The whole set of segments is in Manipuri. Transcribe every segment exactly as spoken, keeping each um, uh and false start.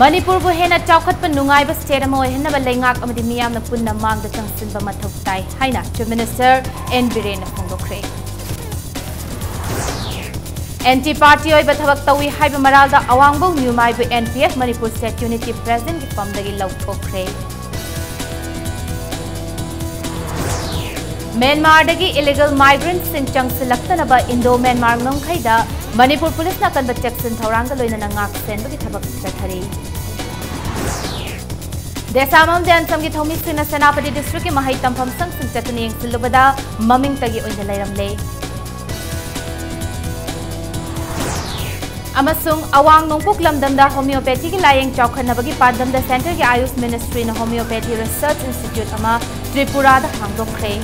ꯃꯅꯤꯄꯨꯔꯕꯨ ꯍꯦꯟꯅ ꯆꯥꯎꯈꯠꯄ ꯅꯨꯡꯉꯥꯏꯕ state ꯑꯃ ꯑꯣꯏꯍꯟꯅꯕ ꯂꯩꯉꯥꯛ ꯑꯃꯗꯤ ꯃꯤꯌꯥꯝꯅ ꯄꯨꯟꯅ ꯃꯥꯡꯗ ꯆꯪꯁꯤꯟꯕ ꯃꯊꯧ ꯇꯥꯏ ꯍꯥꯏꯅ Chief Minister N ꯕꯤꯔꯦꯟꯅ ꯐꯣꯡꯗꯣꯛꯈ꯭ꯔꯦ꯫ Anti party ꯑꯣꯏꯕ ꯊꯕꯛ ꯇꯧꯏ ꯍꯥꯏꯕ ꯃꯔꯥꯜꯗ ꯑꯋꯥꯡꯕꯧ ꯅ꯭ꯌꯨꯃꯥꯏꯕꯨ N P F Manipur State Unity Presidentꯀꯤ ꯐꯝꯗꯒꯤ ꯂꯧꯊꯣꯛꯈ꯭ꯔꯦ꯫ ꯃ꯭ꯌꯥꯟꯃꯥꯔꯗꯒꯤ illegal migrantꯁꯤꯡ ꯆꯪꯁꯤꯜꯂꯛꯇꯅꯕ Indo Myanmar ꯉꯝꯈꯩꯗ Manipur ꯄꯨꯂꯤꯁꯅ ꯑꯀꯟꯕ ꯆꯦꯛꯁꯤꯟ ꯊꯧꯔꯥꯡꯒ ꯂꯣꯏꯅꯅ ꯉꯥꯛ ꯁꯦꯟꯕꯒꯤ ꯊꯕꯛ ꯆꯠꯊꯔꯤ꯫ ꯗꯦꯁꯥꯝ ꯑꯃꯗꯤ ꯑꯟꯁꯝꯒꯤ ꯊꯧꯃꯤꯁꯤꯡꯅ ꯁꯦꯅꯥꯄꯇꯤ districtꯀꯤ ꯃꯍꯩ ꯇꯝꯐꯝ ꯁꯪꯁꯤꯡ ꯆꯠꯇꯨꯅ ꯌꯦꯡꯁꯤꯜꯂꯨꯕꯗ ꯃꯃꯤꯡꯇꯒꯤ ꯑꯣꯏꯅ ꯂꯩꯔꯝꯂꯦ꯫ ꯑꯃꯁꯨꯡ ꯑꯋꯥꯡ ꯅꯣꯡꯄꯣꯛ ꯂꯝꯗꯝꯗ homeopathyꯒꯤ ꯂꯥꯌꯦꯡ ꯆꯥꯎꯈꯠꯅꯕꯒꯤ ꯄꯥꯟꯗꯝꯗ centreꯒꯤ Ayush Ministryꯅ homeopathy research institute ꯑꯃ ꯇ꯭ꯔꯤꯄꯨꯔꯥꯗ ꯍꯥꯡꯗꯣꯛꯈ꯭ꯔꯦ꯫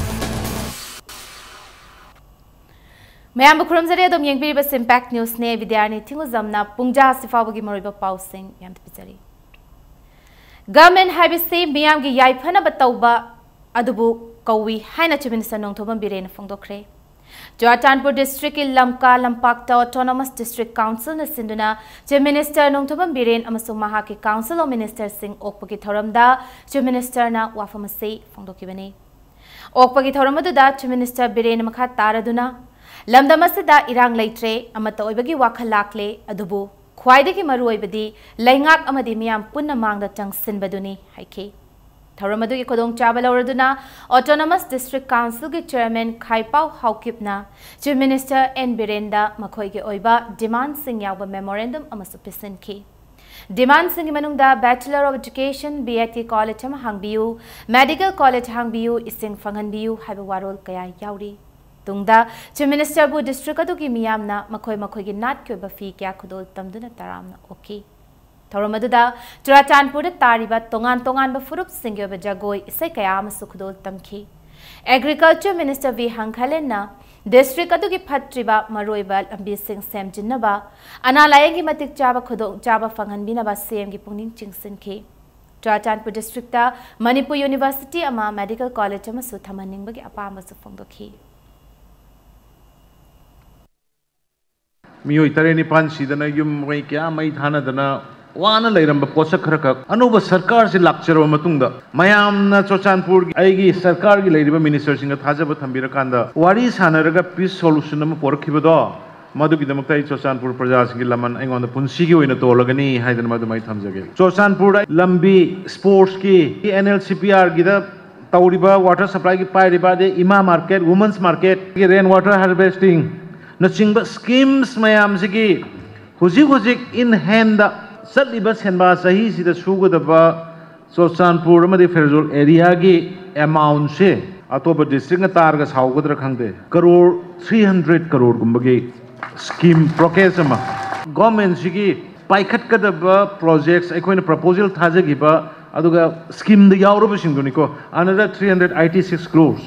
ꯃꯌꯥꯝꯕꯨ ꯈꯨꯔꯨꯝꯖꯔꯤ꯫ ꯑꯗꯨꯝ ꯌꯦꯡꯕꯤꯔꯤꯕ Impact Newsꯅꯦ꯫ ꯕꯤꯗ꯭ꯌꯥꯔꯥꯅꯤ ꯊꯤꯡꯒꯨꯖꯝꯅ ꯄꯨꯡꯖꯥ ꯑꯁꯤ ꯐꯥꯎꯕꯒꯤ ꯃꯔꯨꯑꯣꯏꯕ ꯄꯥꯎꯁꯤꯡ ꯃꯌꯥꯝꯗ ꯄꯤꯖꯔꯤ꯫ Government ꯍꯥꯏꯕꯁꯤ ꯃꯤꯌꯥꯝꯒꯤ ꯌꯥꯏꯐꯅꯕ ꯇꯧꯕ ꯑꯗꯨꯕꯨ ꯀꯧꯏ ꯍꯥꯏꯅ Chief Minister ꯅꯣꯡꯊꯣꯝꯕꯝ ꯕꯤꯔꯦꯟꯅ ꯐꯣꯡꯗꯣꯛꯈ꯭ꯔꯦ꯫ ꯆꯨꯔꯥꯆꯥꯟꯄꯨꯔ districtꯀꯤ ꯂꯝꯀꯥ ꯂꯝꯄꯥꯛꯇ Autonomous District Councilꯅ ꯁꯤꯟꯗꯨꯅ Chief Minister ꯅꯣꯡꯊꯣꯝꯕꯝ ꯕꯤꯔꯦꯟ ꯑꯃꯁꯨꯡ ꯃꯍꯥꯛꯀꯤ Council of Ministerꯁꯤꯡ ꯑꯣꯛꯄꯒꯤ ꯊꯧꯔꯝꯗ Chief Ministerꯅ ꯋꯥꯐꯝ ꯑꯁꯤ ꯐꯣꯡꯗꯣꯛꯈꯤꯕꯅꯤ꯫ ꯑꯣꯛꯄꯒꯤ ꯊꯧꯔꯝ ꯑꯗꯨꯗ Chief Minister ꯕꯤꯔꯦꯟꯅ ꯃꯈꯥ ꯇꯥꯔꯗꯨꯅ, ꯂꯝꯗꯝ ꯑꯁꯤꯗ ꯏꯔꯥꯡ ꯂꯩꯇ꯭ꯔꯦ, ꯑꯃꯠꯇ ꯑꯣꯏꯕꯒꯤ ꯋꯥꯈꯜ ꯂꯥꯛꯂꯦ, ꯑꯗꯨꯕꯨ ꯈ꯭ꯋꯥꯏꯗꯒꯤ ꯃꯔꯨꯑꯣꯏꯕꯗꯤ ꯂꯩꯉꯥꯛ ꯑꯃꯗꯤ ꯃꯤꯌꯥꯝ ꯄꯨꯟꯅ ꯃꯥꯡꯗ ꯆꯪꯁꯤꯟꯕꯗꯨꯅꯤ ꯍꯥꯏꯈꯤ꯫ ꯊꯧꯔꯝ ꯑꯗꯨꯒꯤ ꯈꯨꯗꯣꯡꯆꯥꯕ ꯂꯧꯔꯗꯨꯅ Autonomous District Councilꯒꯤ Chairman ꯈꯥꯏꯄꯥꯎ ꯍꯥꯎꯀꯤꯞꯅ Chief Minister N ꯕꯤꯔꯦꯟꯗ ꯃꯈꯣꯏꯒꯤ ꯑꯣꯏꯕ demandꯁꯤꯡ ꯌꯥꯎꯕ memorandum ꯑꯃꯁꯨ ꯄꯤꯁꯤꯟꯈꯤ꯫ Demandꯁꯤꯡꯒꯤ ꯃꯅꯨꯡꯗ Bachelor of Education, B I T college ꯑꯃ ꯍꯥꯡꯕꯤꯌꯨ, medical college ꯍꯥꯡꯕꯤꯌꯨ, ꯏꯁꯤꯡ ꯐꯪꯍꯟꯕꯤꯌꯨ ꯍꯥꯏꯕ ꯋꯥꯔꯣꯜ ꯀꯌꯥ ꯌꯥꯎꯔꯤ꯫ ꯇꯨꯡꯗ Chief Ministerꯕꯨ district ꯑꯗꯨꯒꯤ ꯃꯤꯌꯥꯝꯅ ꯃꯈꯣꯏ ꯃꯈꯣꯏꯒꯤ ꯅꯥꯠꯀꯤ ꯑꯣꯏꯕ ꯐꯤ ꯀꯌꯥ ꯈꯨꯗꯣꯜ ꯇꯝꯗꯨꯅ ꯇꯔꯥꯝꯅ ꯑꯣꯛꯈꯤ꯫ ꯊꯧꯔꯝ ꯑꯗꯨꯗ ꯆꯨꯔꯥꯆꯥꯟꯄꯨꯔꯗ ꯇꯥꯔꯤꯕ ꯇꯣꯉꯥꯟ ꯇꯣꯉꯥꯟꯕ ꯐꯨꯔꯨꯞꯁꯤꯡꯒꯤ ꯑꯣꯏꯕ ꯖꯒꯣꯏ, ꯏꯁꯩ ꯀꯌꯥ ꯑꯃꯁꯨ ꯈꯨꯗꯣꯜ ꯇꯝꯈꯤ꯫ Agriculture Minister V ꯍꯪꯈꯥꯂꯦꯟꯅ district ꯑꯗꯨꯒꯤ ꯐꯠꯇ꯭ꯔꯤꯕ ꯃꯔꯨꯑꯣꯏꯕ ꯂꯝꯕꯤꯁꯤꯡ ꯁꯦꯝꯖꯤꯟꯅꯕ, ꯑꯅꯥ ꯂꯥꯌꯦꯡꯒꯤ ꯃꯇꯤꯛ ꯆꯥꯕ ꯈꯨꯗꯣꯡꯆꯥꯕ ꯐꯪꯍꯟꯕꯤꯅꯕ C Mꯒꯤ ꯄꯨꯛꯅꯤꯡ ꯆꯤꯡꯁꯤꯟꯈꯤ꯫ ꯆꯨꯔꯥꯆꯥꯟꯄꯨꯔ districtꯇ ꯃꯅꯤꯄꯨꯔ University ꯑꯃ, medical college ꯑꯃꯁꯨ ꯊꯝꯍꯟꯅꯤꯡꯕꯒꯤ ꯑꯄꯥꯝꯕꯁꯨ ꯐꯣꯡꯗꯣꯛꯈꯤ꯫ ꯃꯤꯑꯣꯏ ꯇꯔꯦꯠ ꯅꯤꯄꯥꯜ ꯁꯤꯗꯅ, ꯌꯨꯝ ꯃꯩ ꯀꯌꯥ ꯃꯩ ꯊꯥꯅꯗꯅ, ꯋꯥꯅ ꯂꯩꯔꯝꯕ ꯄꯣꯠꯁꯛ ꯈꯔꯈꯛ ꯑꯅꯧꯕ ꯁꯔꯀꯥꯔꯁꯤ ꯂꯥꯛꯆꯔꯕ ꯃꯇꯨꯡꯗ, ꯃꯌꯥꯝꯅ ꯆꯨꯔꯆꯥꯟꯄꯨꯔꯒꯤ, ꯑꯩꯒꯤ ꯁꯔꯀꯥꯔꯒꯤ ꯂꯩꯔꯤꯕ ꯃꯤꯅꯤꯁꯇꯔꯁꯤꯡꯒ ꯊꯥꯖꯕ ꯊꯝꯕꯤꯔꯀꯥꯟꯗ, ꯋꯥꯔꯤ ꯁꯥꯟꯅꯔꯒ ꯄꯤꯁ ꯁꯣꯂꯨꯁꯟ ꯑꯃ ꯄꯣꯔꯛꯈꯤꯕꯗꯣ, ꯃꯗꯨꯒꯤꯗꯃꯛꯇ ꯑꯩ ꯆꯨꯔꯆꯥꯟꯄꯨꯔ ꯄ꯭ꯔꯖꯥꯁꯤꯡꯒꯤ ꯂꯃꯟ ꯑꯩꯉꯣꯟꯗ ꯄꯨꯟꯁꯤꯒꯤ ꯑꯣꯏꯅ ꯇꯣꯜꯂꯒꯅꯤ ꯍꯥꯏꯗꯅ ꯃꯗꯨꯃ ꯑꯩ ꯊꯝꯖꯒꯦ꯫ ꯆꯨꯔꯆꯥꯟꯄꯨꯔꯗ ꯂꯝꯕꯤ, ꯁ꯭ꯄꯣꯔꯠꯁꯀꯤ, ꯑꯦꯟ ꯑꯦꯜ ꯁꯤ ꯄꯤ ꯑꯥꯔꯒꯤꯗ ꯇꯧꯔꯤꯕ, ꯋꯥꯇꯔ ꯁꯄ꯭ꯂꯥꯏꯒꯤ ꯄꯥꯏꯔꯤꯕ, ꯑꯗꯩ ꯏꯃꯥ ꯃꯥꯔꯀꯦꯠ, ꯋꯨꯃꯟꯁ ꯃꯥꯔꯀꯦꯠꯀꯤ ꯔꯦꯟ ꯋꯥꯇꯔ ꯍꯥꯔꯚꯦꯁꯇꯤꯡꯅꯆꯤꯡꯕ ꯁ꯭ꯀꯤꯝꯁ ꯃꯌꯥꯝꯁꯤꯒꯤ ꯍꯧꯖꯤꯛ ꯍꯧꯖꯤꯛ ꯏꯟ ꯍꯦꯟꯗ ꯆꯠꯂꯤꯕ ꯁꯦꯟꯕꯥ ꯆꯍꯤꯁꯤꯗ ꯁꯨꯒꯗꯕ ꯆꯨꯔꯆꯥꯟꯄꯨꯔ ꯑꯃꯗꯤ ꯐꯦꯔꯖꯣꯜ ꯑꯦꯔꯤꯌꯥꯒꯤ ꯑꯦꯃꯥꯎꯟꯁꯦ, ꯑꯇꯣꯞꯄ ꯗꯤꯁꯇ꯭ꯔꯤꯛꯅ ꯇꯥꯔꯒ ꯁꯥꯎꯒꯗ꯭ꯔꯥ ꯈꯪꯗꯦ, ꯀꯔꯣꯔ ꯊ꯭ꯔꯤ ꯍꯟꯗ꯭ꯔꯦꯠ ꯀꯔꯣꯔꯒꯨꯝꯕꯒꯤ ꯁ꯭ꯀꯤꯝ ꯄ꯭ꯔꯣꯀꯦꯁ ꯑꯃ, ꯒꯣꯔꯃꯦꯟꯁꯤꯒꯤ ꯄꯥꯏꯈꯠꯀꯗꯕ ꯄ꯭ꯔꯣꯖꯦꯛꯁ, ꯑꯩꯈꯣꯏꯅ ꯄ꯭ꯔꯄꯣꯖꯦꯜ ꯊꯥꯖꯈꯤꯕ ꯑꯗꯨꯒ ꯁ꯭ꯀꯤꯝꯗ ꯌꯥꯎꯔꯕꯁꯤꯡꯗꯨꯅꯤꯀꯣ, another three hundred eighty six crores.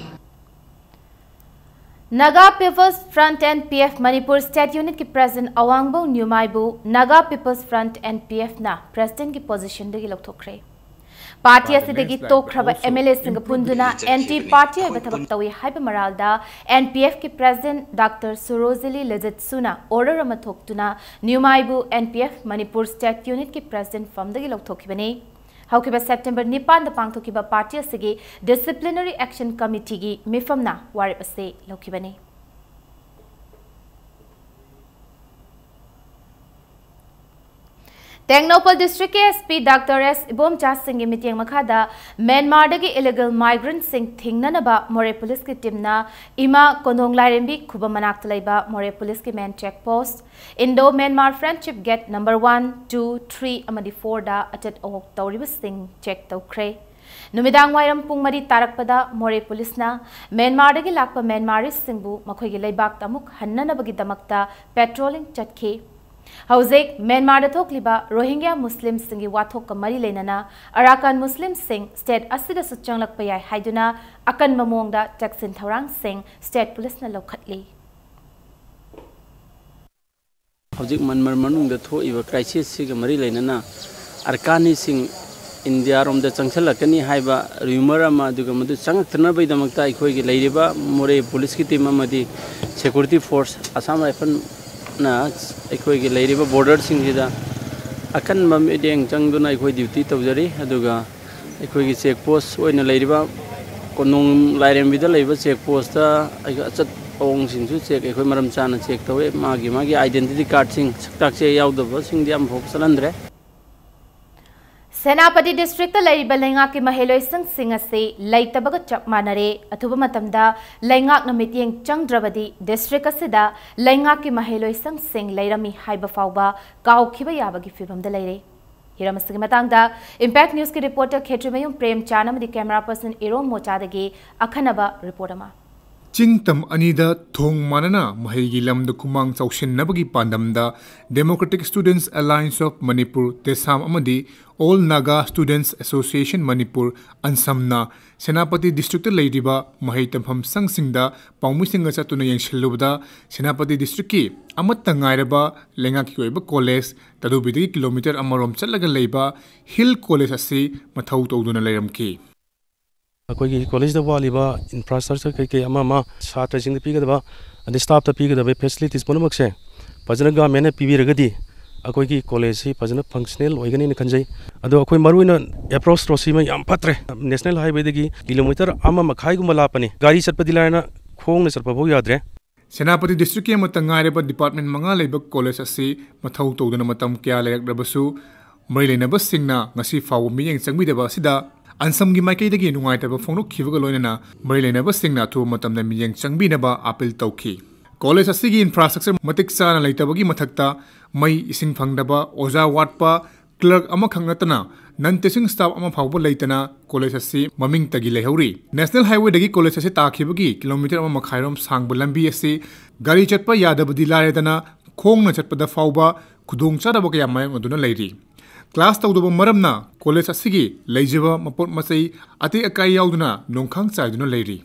Naga People's Front, N P F, Manipur State Unit ꯀꯤ President ꯑꯋꯥꯡꯕꯧ ꯅ꯭ꯌꯨꯃꯥꯏꯕꯨ Naga People's Front, N P F ꯅ President ꯀꯤ position ꯗꯒꯤ ꯂꯧꯊꯣꯛꯈ꯭ꯔꯦ꯫ Party ꯑꯁꯤꯗꯒꯤ ꯇꯣꯛꯈ꯭ꯔꯕ M L A ꯁꯤꯡꯒ ꯄꯨꯟꯗꯨꯅ anti party ꯑꯣꯏꯕ ꯊꯕꯛ ꯇꯧꯏ ꯍꯥꯏꯕ ꯃꯔꯥꯜꯗ N P F ꯀꯤ President Doctor ꯁꯨꯔꯣꯖꯤꯂꯤ ꯂꯖꯠꯁꯨꯅ order ꯑꯃ ꯊꯣꯛꯇꯨꯅ ꯅ꯭ꯌꯨꯃꯥꯏꯕꯨ N P F Manipur State Unit ꯀꯤ President ꯐꯝꯗꯒꯤ ꯂꯧꯊꯣꯛꯈꯤꯕꯅꯤ꯫ ꯍꯧꯈꯤꯕ September ꯅꯤꯄꯥꯟꯗ ꯄꯥꯡꯊꯣꯛꯈꯤꯕ party ꯑꯁꯤꯒꯤ Disciplinary Action Committee ꯒꯤ ꯃꯤꯐꯝꯅ ꯋꯥꯔꯦꯞ ꯑꯁꯤ ꯂꯧꯈꯤꯕꯅꯤ꯫ ꯇꯦꯡꯅꯧꯄꯜ District ꯀꯤ S P Doctor S Ibomcha ꯁꯤꯡꯒꯤ ꯃꯤꯠꯌꯦꯡ ꯃꯈꯥꯗ ꯃ꯭ꯌꯥꯟꯃꯥꯔꯗꯒꯤ illegal migrant ꯁꯤꯡ ꯊꯤꯡꯅꯅꯕ ꯃꯣꯔꯦ police ꯀꯤ team ꯅ ꯏꯃꯥ ꯀꯣꯅꯣꯡ ꯂꯥꯏꯔꯦꯝꯕꯤ ꯈꯨꯕꯝ ꯃꯅꯥꯛꯇ ꯂꯩꯕ ꯃꯣꯔꯦ police ꯀꯤ main check post, Indo Myanmar Friendship Gate number one, two, three ꯑꯃꯗꯤ four ꯗ ꯑꯆꯠ ꯑꯋꯣꯛ ꯇꯧꯔꯤꯕꯁꯤꯡ check ꯇꯧꯈ꯭ꯔꯦ꯫ ꯅꯨꯃꯤꯗꯥꯡ ꯋꯥꯏꯔꯝ ꯄꯨꯡ ꯃꯔꯤ ꯇꯥꯔꯛꯄꯗ ꯃꯣꯔꯦ police ꯅ ꯃ꯭ꯌꯥꯟꯃꯥꯔꯗꯒꯤ ꯂꯥꯛꯄ ꯃ꯭ꯌꯥꯟꯃꯥꯔꯤꯁꯤꯡꯕꯨ ꯃꯈꯣꯏꯒꯤ ꯂꯩꯕꯥꯛꯇ ꯑꯃꯨꯛ ꯍꯟꯅꯅꯕꯒꯤꯗꯃꯛꯇ patrolling ꯆꯠꯈꯤ꯫ ꯍꯧꯖꯤꯛ ꯃ꯭ꯌꯥꯟꯃꯥꯔꯗ ꯊꯣꯛꯂꯤꯕ ꯔꯣꯍꯤꯡꯒ꯭ꯌꯥ ꯃꯨꯁꯂꯤꯝꯁꯤꯡꯒꯤ ꯋꯥꯊꯣꯛꯀ ꯃꯔꯤ ꯂꯩꯅꯅ ꯑꯔꯥꯀꯥꯟ ꯃꯨꯁꯂꯤꯝꯁꯤꯡ state ꯑꯁꯤꯗꯁꯨ ꯆꯪꯂꯛꯄ ꯌꯥꯏ ꯍꯥꯏꯗꯨꯅ ꯑꯀꯟꯕ ꯃꯑꯣꯡꯗ ꯆꯦꯛꯁꯤꯟ ꯊꯧꯔꯥꯡꯁꯤꯡ state police ꯅ ꯂꯧꯈꯠꯂꯤ꯫ ꯍꯧꯖꯤꯛ ꯃ꯭ꯌꯥꯟꯃꯥꯔ ꯃꯅꯨꯡꯗ ꯊꯣꯛꯏꯕ crisis ꯁꯤꯒ ꯃꯔꯤ ꯂꯩꯅꯅ ꯑꯔꯀꯥꯅꯤꯁꯤꯡ ꯏꯟꯗꯤꯌꯥꯔꯣꯝꯗ ꯆꯪꯁꯤꯜꯂꯛꯀꯅꯤ ꯍꯥꯏꯕ rumour ꯑꯃ, ꯑꯗꯨꯒ ꯃꯗꯨ ꯆꯪꯉꯛꯇꯅꯕꯒꯤꯗꯃꯛꯇ ꯑꯩꯈꯣꯏꯒꯤ ꯂꯩꯔꯤꯕ ꯃꯣꯔꯦ police ꯀꯤ team ꯑꯃꯗꯤ security force, Assam Rifle ꯅ ꯑꯩꯈꯣꯏꯒꯤ ꯂꯩꯔꯤꯕ border ꯁꯤꯡꯁꯤꯗ ꯑꯀꯟꯕ ꯃꯤꯠꯌꯦꯡ ꯆꯪꯗꯨꯅ ꯑꯩꯈꯣꯏ ꯗ꯭ꯌꯨꯇꯤ ꯇꯧꯖꯔꯤ꯫ ꯑꯗꯨꯒ ꯑꯩꯈꯣꯏꯒꯤ ꯆꯦꯛ ꯄꯣꯁ ꯑꯣꯏꯅ ꯂꯩꯔꯤꯕ ꯀꯣꯅꯨꯡ ꯂꯥꯏꯔꯦꯝꯕꯤꯗ ꯂꯩꯕ ꯆꯦꯛ ꯄꯣꯁꯇ ꯑꯩꯈꯣꯏ ꯑꯆꯠ ꯑꯋꯣꯡꯁꯤꯡꯁꯨ ꯆꯦꯛ ꯑꯩꯈꯣꯏ ꯃꯔꯝ ꯆꯥꯅ ꯆꯦꯛ ꯇꯧꯋꯦ꯫ ꯃꯥꯒꯤ ꯃꯥꯒꯤ identity cardꯁꯤꯡ, ꯁꯛꯇꯥꯛ ꯆꯦ ꯌꯥꯎꯗꯕꯁꯤꯡꯗꯤ ꯑꯃꯐꯥꯎ ꯆꯠꯍꯟꯗ꯭ꯔꯦ꯫ ꯁꯦꯅꯥꯄꯇꯤ districtꯇ ꯂꯩꯔꯤꯕ ꯂꯩꯉꯥꯛꯀꯤ ꯃꯍꯩꯂꯣꯏꯁꯪꯁꯤꯡ ꯑꯁꯤ ꯂꯩꯇꯕꯒ ꯆꯞ ꯃꯥꯟꯅꯔꯦ꯫ ꯑꯊꯨꯕ ꯃꯇꯝꯗ ꯂꯩꯉꯥꯛꯅ ꯃꯤꯠꯌꯦꯡ ꯆꯪꯗ꯭ꯔꯕꯗꯤ district ꯑꯁꯤꯗ ꯂꯩꯉꯥꯛꯀꯤ ꯃꯍꯩꯂꯣꯏꯁꯪꯁꯤꯡ ꯂꯩꯔꯝꯃꯤ ꯍꯥꯏꯕ ꯐꯥꯎꯕ ꯀꯥꯎꯈꯤꯕ ꯌꯥꯕꯒꯤ ꯐꯤꯕꯝꯗ ꯂꯩꯔꯦ꯫ ꯍꯤꯔꯝ ꯑꯁꯤꯒꯤ ꯃꯇꯥꯡꯗ Impact Newsꯀꯤ reporter ꯈꯦꯇ꯭ꯔꯤꯃꯌꯨꯝ ꯄ꯭ꯔꯦꯝꯆꯥꯟ ꯑꯃꯗꯤ camera person ꯏꯔꯣꯝ ꯃꯣꯆꯥꯗꯒꯤ ꯑꯈꯟꯅꯕ report ꯑꯃ꯫ ꯆꯤꯡ ꯇꯝ ꯑꯅꯤꯗ ꯊꯣꯡ ꯃꯥꯟꯅꯅ ꯃꯍꯩꯒꯤ ꯂꯝꯗ ꯈꯨꯃꯥꯡ ꯆꯥꯎꯁꯤꯟꯅꯕꯒꯤ ꯄꯥꯟꯗꯝꯗ Democratic Students Alliance of Manipur, ꯗꯦꯁꯥꯝ, ꯑꯃꯗꯤ All Naga Students Association Manipur, ꯑꯟꯁꯝꯅ Senapati districtꯇ ꯂꯩꯔꯤꯕ ꯃꯍꯩ ꯇꯝꯐꯝ ꯁꯪꯁꯤꯡꯗ ꯄꯥꯎꯃꯤꯁꯤꯡꯒ ꯆꯠꯇꯨꯅ ꯌꯦꯡꯁꯤꯜꯂꯨꯕꯗ, ꯁꯦꯅꯥꯄꯇꯤ districtꯀꯤ ꯑꯃꯠꯇ ꯉꯥꯏꯔꯕ ꯂꯩꯉꯥꯛꯀꯤ ꯑꯣꯏꯕ college ꯇꯗꯨꯕꯤꯗꯒꯤ kilometre ꯑꯃꯔꯣꯝ ꯆꯠꯂꯒ ꯂꯩꯕ Hill College ꯑꯁꯤ ꯃꯊꯧ ꯇꯧꯗꯨꯅ ꯂꯩꯔꯝꯈꯤ꯫ ꯑꯩꯈꯣꯏꯒꯤ collegeꯇ ꯋꯥꯠꯂꯤꯕ infrastructure ꯀꯩꯀꯩ ꯑꯃ ꯑꯃ, ꯁꯥꯇ꯭ꯔꯁꯤꯡꯗ ꯄꯤꯒꯗꯕ ꯑꯗꯩ staffꯇ ꯄꯤꯒꯗꯕ facilities ꯄꯨꯝꯅꯃꯛꯁꯦ ꯐꯖꯅ governmentꯅ ꯄꯤꯕꯤꯔꯒꯗꯤ ꯑꯩꯈꯣꯏꯒꯤ collegeꯁꯤ ꯐꯖꯅ functional ꯑꯣꯏꯒꯅꯤꯅ ꯈꯟꯖꯩ꯫ ꯑꯗꯣ ꯑꯩꯈꯣꯏ ꯃꯔꯨꯑꯣꯏꯅ approach roadꯁꯤꯃ ꯌꯥꯝ ꯐꯠꯇ꯭ꯔꯦ꯫ National Highwayꯗꯒꯤ kilometre ꯑꯃ ꯃꯈꯥꯏꯒꯨꯝꯕ ꯂꯥꯞꯄꯅꯤ꯫ ꯒꯥꯔꯤ ꯆꯠꯄꯗꯤ ꯂꯥꯏꯔꯅ ꯈꯣꯡꯅ ꯆꯠꯄ ꯐꯥꯎ ꯌꯥꯗ꯭ꯔꯦ꯫ ꯁꯦꯅꯥꯄꯇꯤ districtꯀꯤ ꯑꯃꯠꯇ ꯉꯥꯏꯔꯕ department ꯃꯉꯥ ꯂꯩꯕ college ꯑꯁꯤ ꯃꯊꯧ ꯇꯧꯗꯨꯅ ꯃꯇꯝ ꯀꯌꯥ ꯂꯩꯔꯛꯂꯕꯁꯨ, ꯃꯔꯤ ꯂꯩꯅꯕꯁꯤꯡꯅ ꯉꯁꯤ ꯐꯥꯎꯕ ꯃꯤꯠꯌꯦꯡ ꯆꯪꯕꯤꯗꯕ ꯑꯁꯤꯗ ꯑꯟꯁꯝꯒꯤ ꯃꯥꯏꯀꯩꯗꯒꯤ ꯅꯨꯡꯉꯥꯏꯇꯕ ꯐꯣꯡꯗꯣꯛꯈꯤꯕꯒ ꯂꯣꯏꯅꯅ ꯃꯔꯤ ꯂꯩꯅꯕꯁꯤꯡꯅ ꯑꯊꯨꯕ ꯃꯇꯝꯗ ꯃꯤꯠꯌꯦꯡ ꯆꯪꯕꯤꯅꯕ appeal ꯇꯧꯈꯤ꯫ College ꯑꯁꯤꯒꯤ infrastructure ꯃꯇꯤꯛ ꯆꯥꯅ ꯂꯩꯇꯕꯒꯤ ꯃꯊꯛꯇ ꯃꯩ ꯏꯁꯤꯡ ꯐꯪꯗꯕ, ꯑꯣꯖꯥ ꯋꯥꯠꯄ, clerk ꯑꯃꯈꯛ ꯅꯠꯇꯅ non-teaching staff ꯑꯃ ꯐꯥꯎꯕ ꯂꯩꯇꯅ college ꯑꯁꯤ ꯃꯃꯤꯡꯇꯒꯤ ꯂꯩꯍꯧꯔꯤ꯫ National Highwayꯗꯒꯤ college ꯑꯁꯤ ꯇꯥꯈꯤꯕꯒꯤ kilometre ꯑꯃ ꯃꯈꯥꯏꯔꯣꯝ ꯁꯥꯡꯕ ꯂꯝꯕꯤ ꯑꯁꯤ ꯒꯥꯔꯤ ꯆꯠꯄ ꯌꯥꯗꯕꯗꯤ ꯂꯥꯏꯔꯗꯅ ꯈꯣꯡꯅ ꯆꯠꯄꯗ ꯐꯥꯎꯕ ꯈꯨꯗꯣꯡꯆꯥꯗꯕ ꯀꯌꯥ ꯃꯥꯌꯣꯛꯅꯗꯨꯅ ꯂꯩꯔꯤ꯫ Class ꯇꯧꯗꯕ ꯃꯔꯝꯅ college ꯑꯁꯤꯒꯤ ꯂꯩꯖꯕ ꯃꯄꯣꯠ ꯃꯆꯩ ꯑꯇꯦꯛ ꯑꯀꯥꯏ ꯌꯥꯎꯗꯨꯅ ꯅꯣꯡꯈꯥꯡ ꯆꯥꯏꯗꯨꯅ ꯂꯩꯔꯤ꯫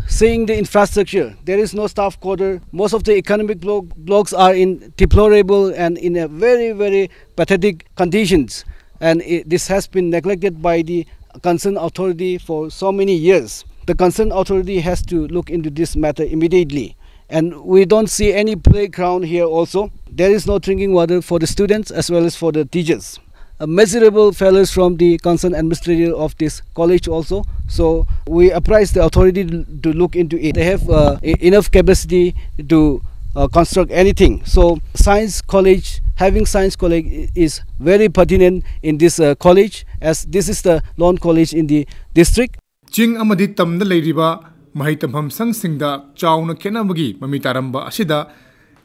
Seeing the infrastructure, there is no staff quarter. Most of the economic blo-, blocks are in deplorable and in a very, very pathetic conditions. And it, this has been neglected by the concerned authority for so many years. The concerned authority has to look into this matter immediately. And we don't see any playground here also. There is no drinking water for the students as well as for the teachers. A miserable failures from the concerned administrator of this college also. So we apprise the authority to look into it. They have uh, e- enough capacity to uh, construct anything. So science college, having science college is very pertinent in this uh, college, as this is the lone college in the district. ꯆꯤꯡ ꯑꯃꯗꯤ ꯇꯝꯗ ꯂꯩꯔꯤꯕ ꯃꯍꯩ ꯇꯝꯐꯝ ꯁꯪꯁꯤꯡꯗ ꯆꯥꯎꯅ ꯈꯦꯠꯅꯕꯒꯤ ꯃꯃꯤ ꯇꯥꯔꯝꯕ ꯑꯁꯤꯗ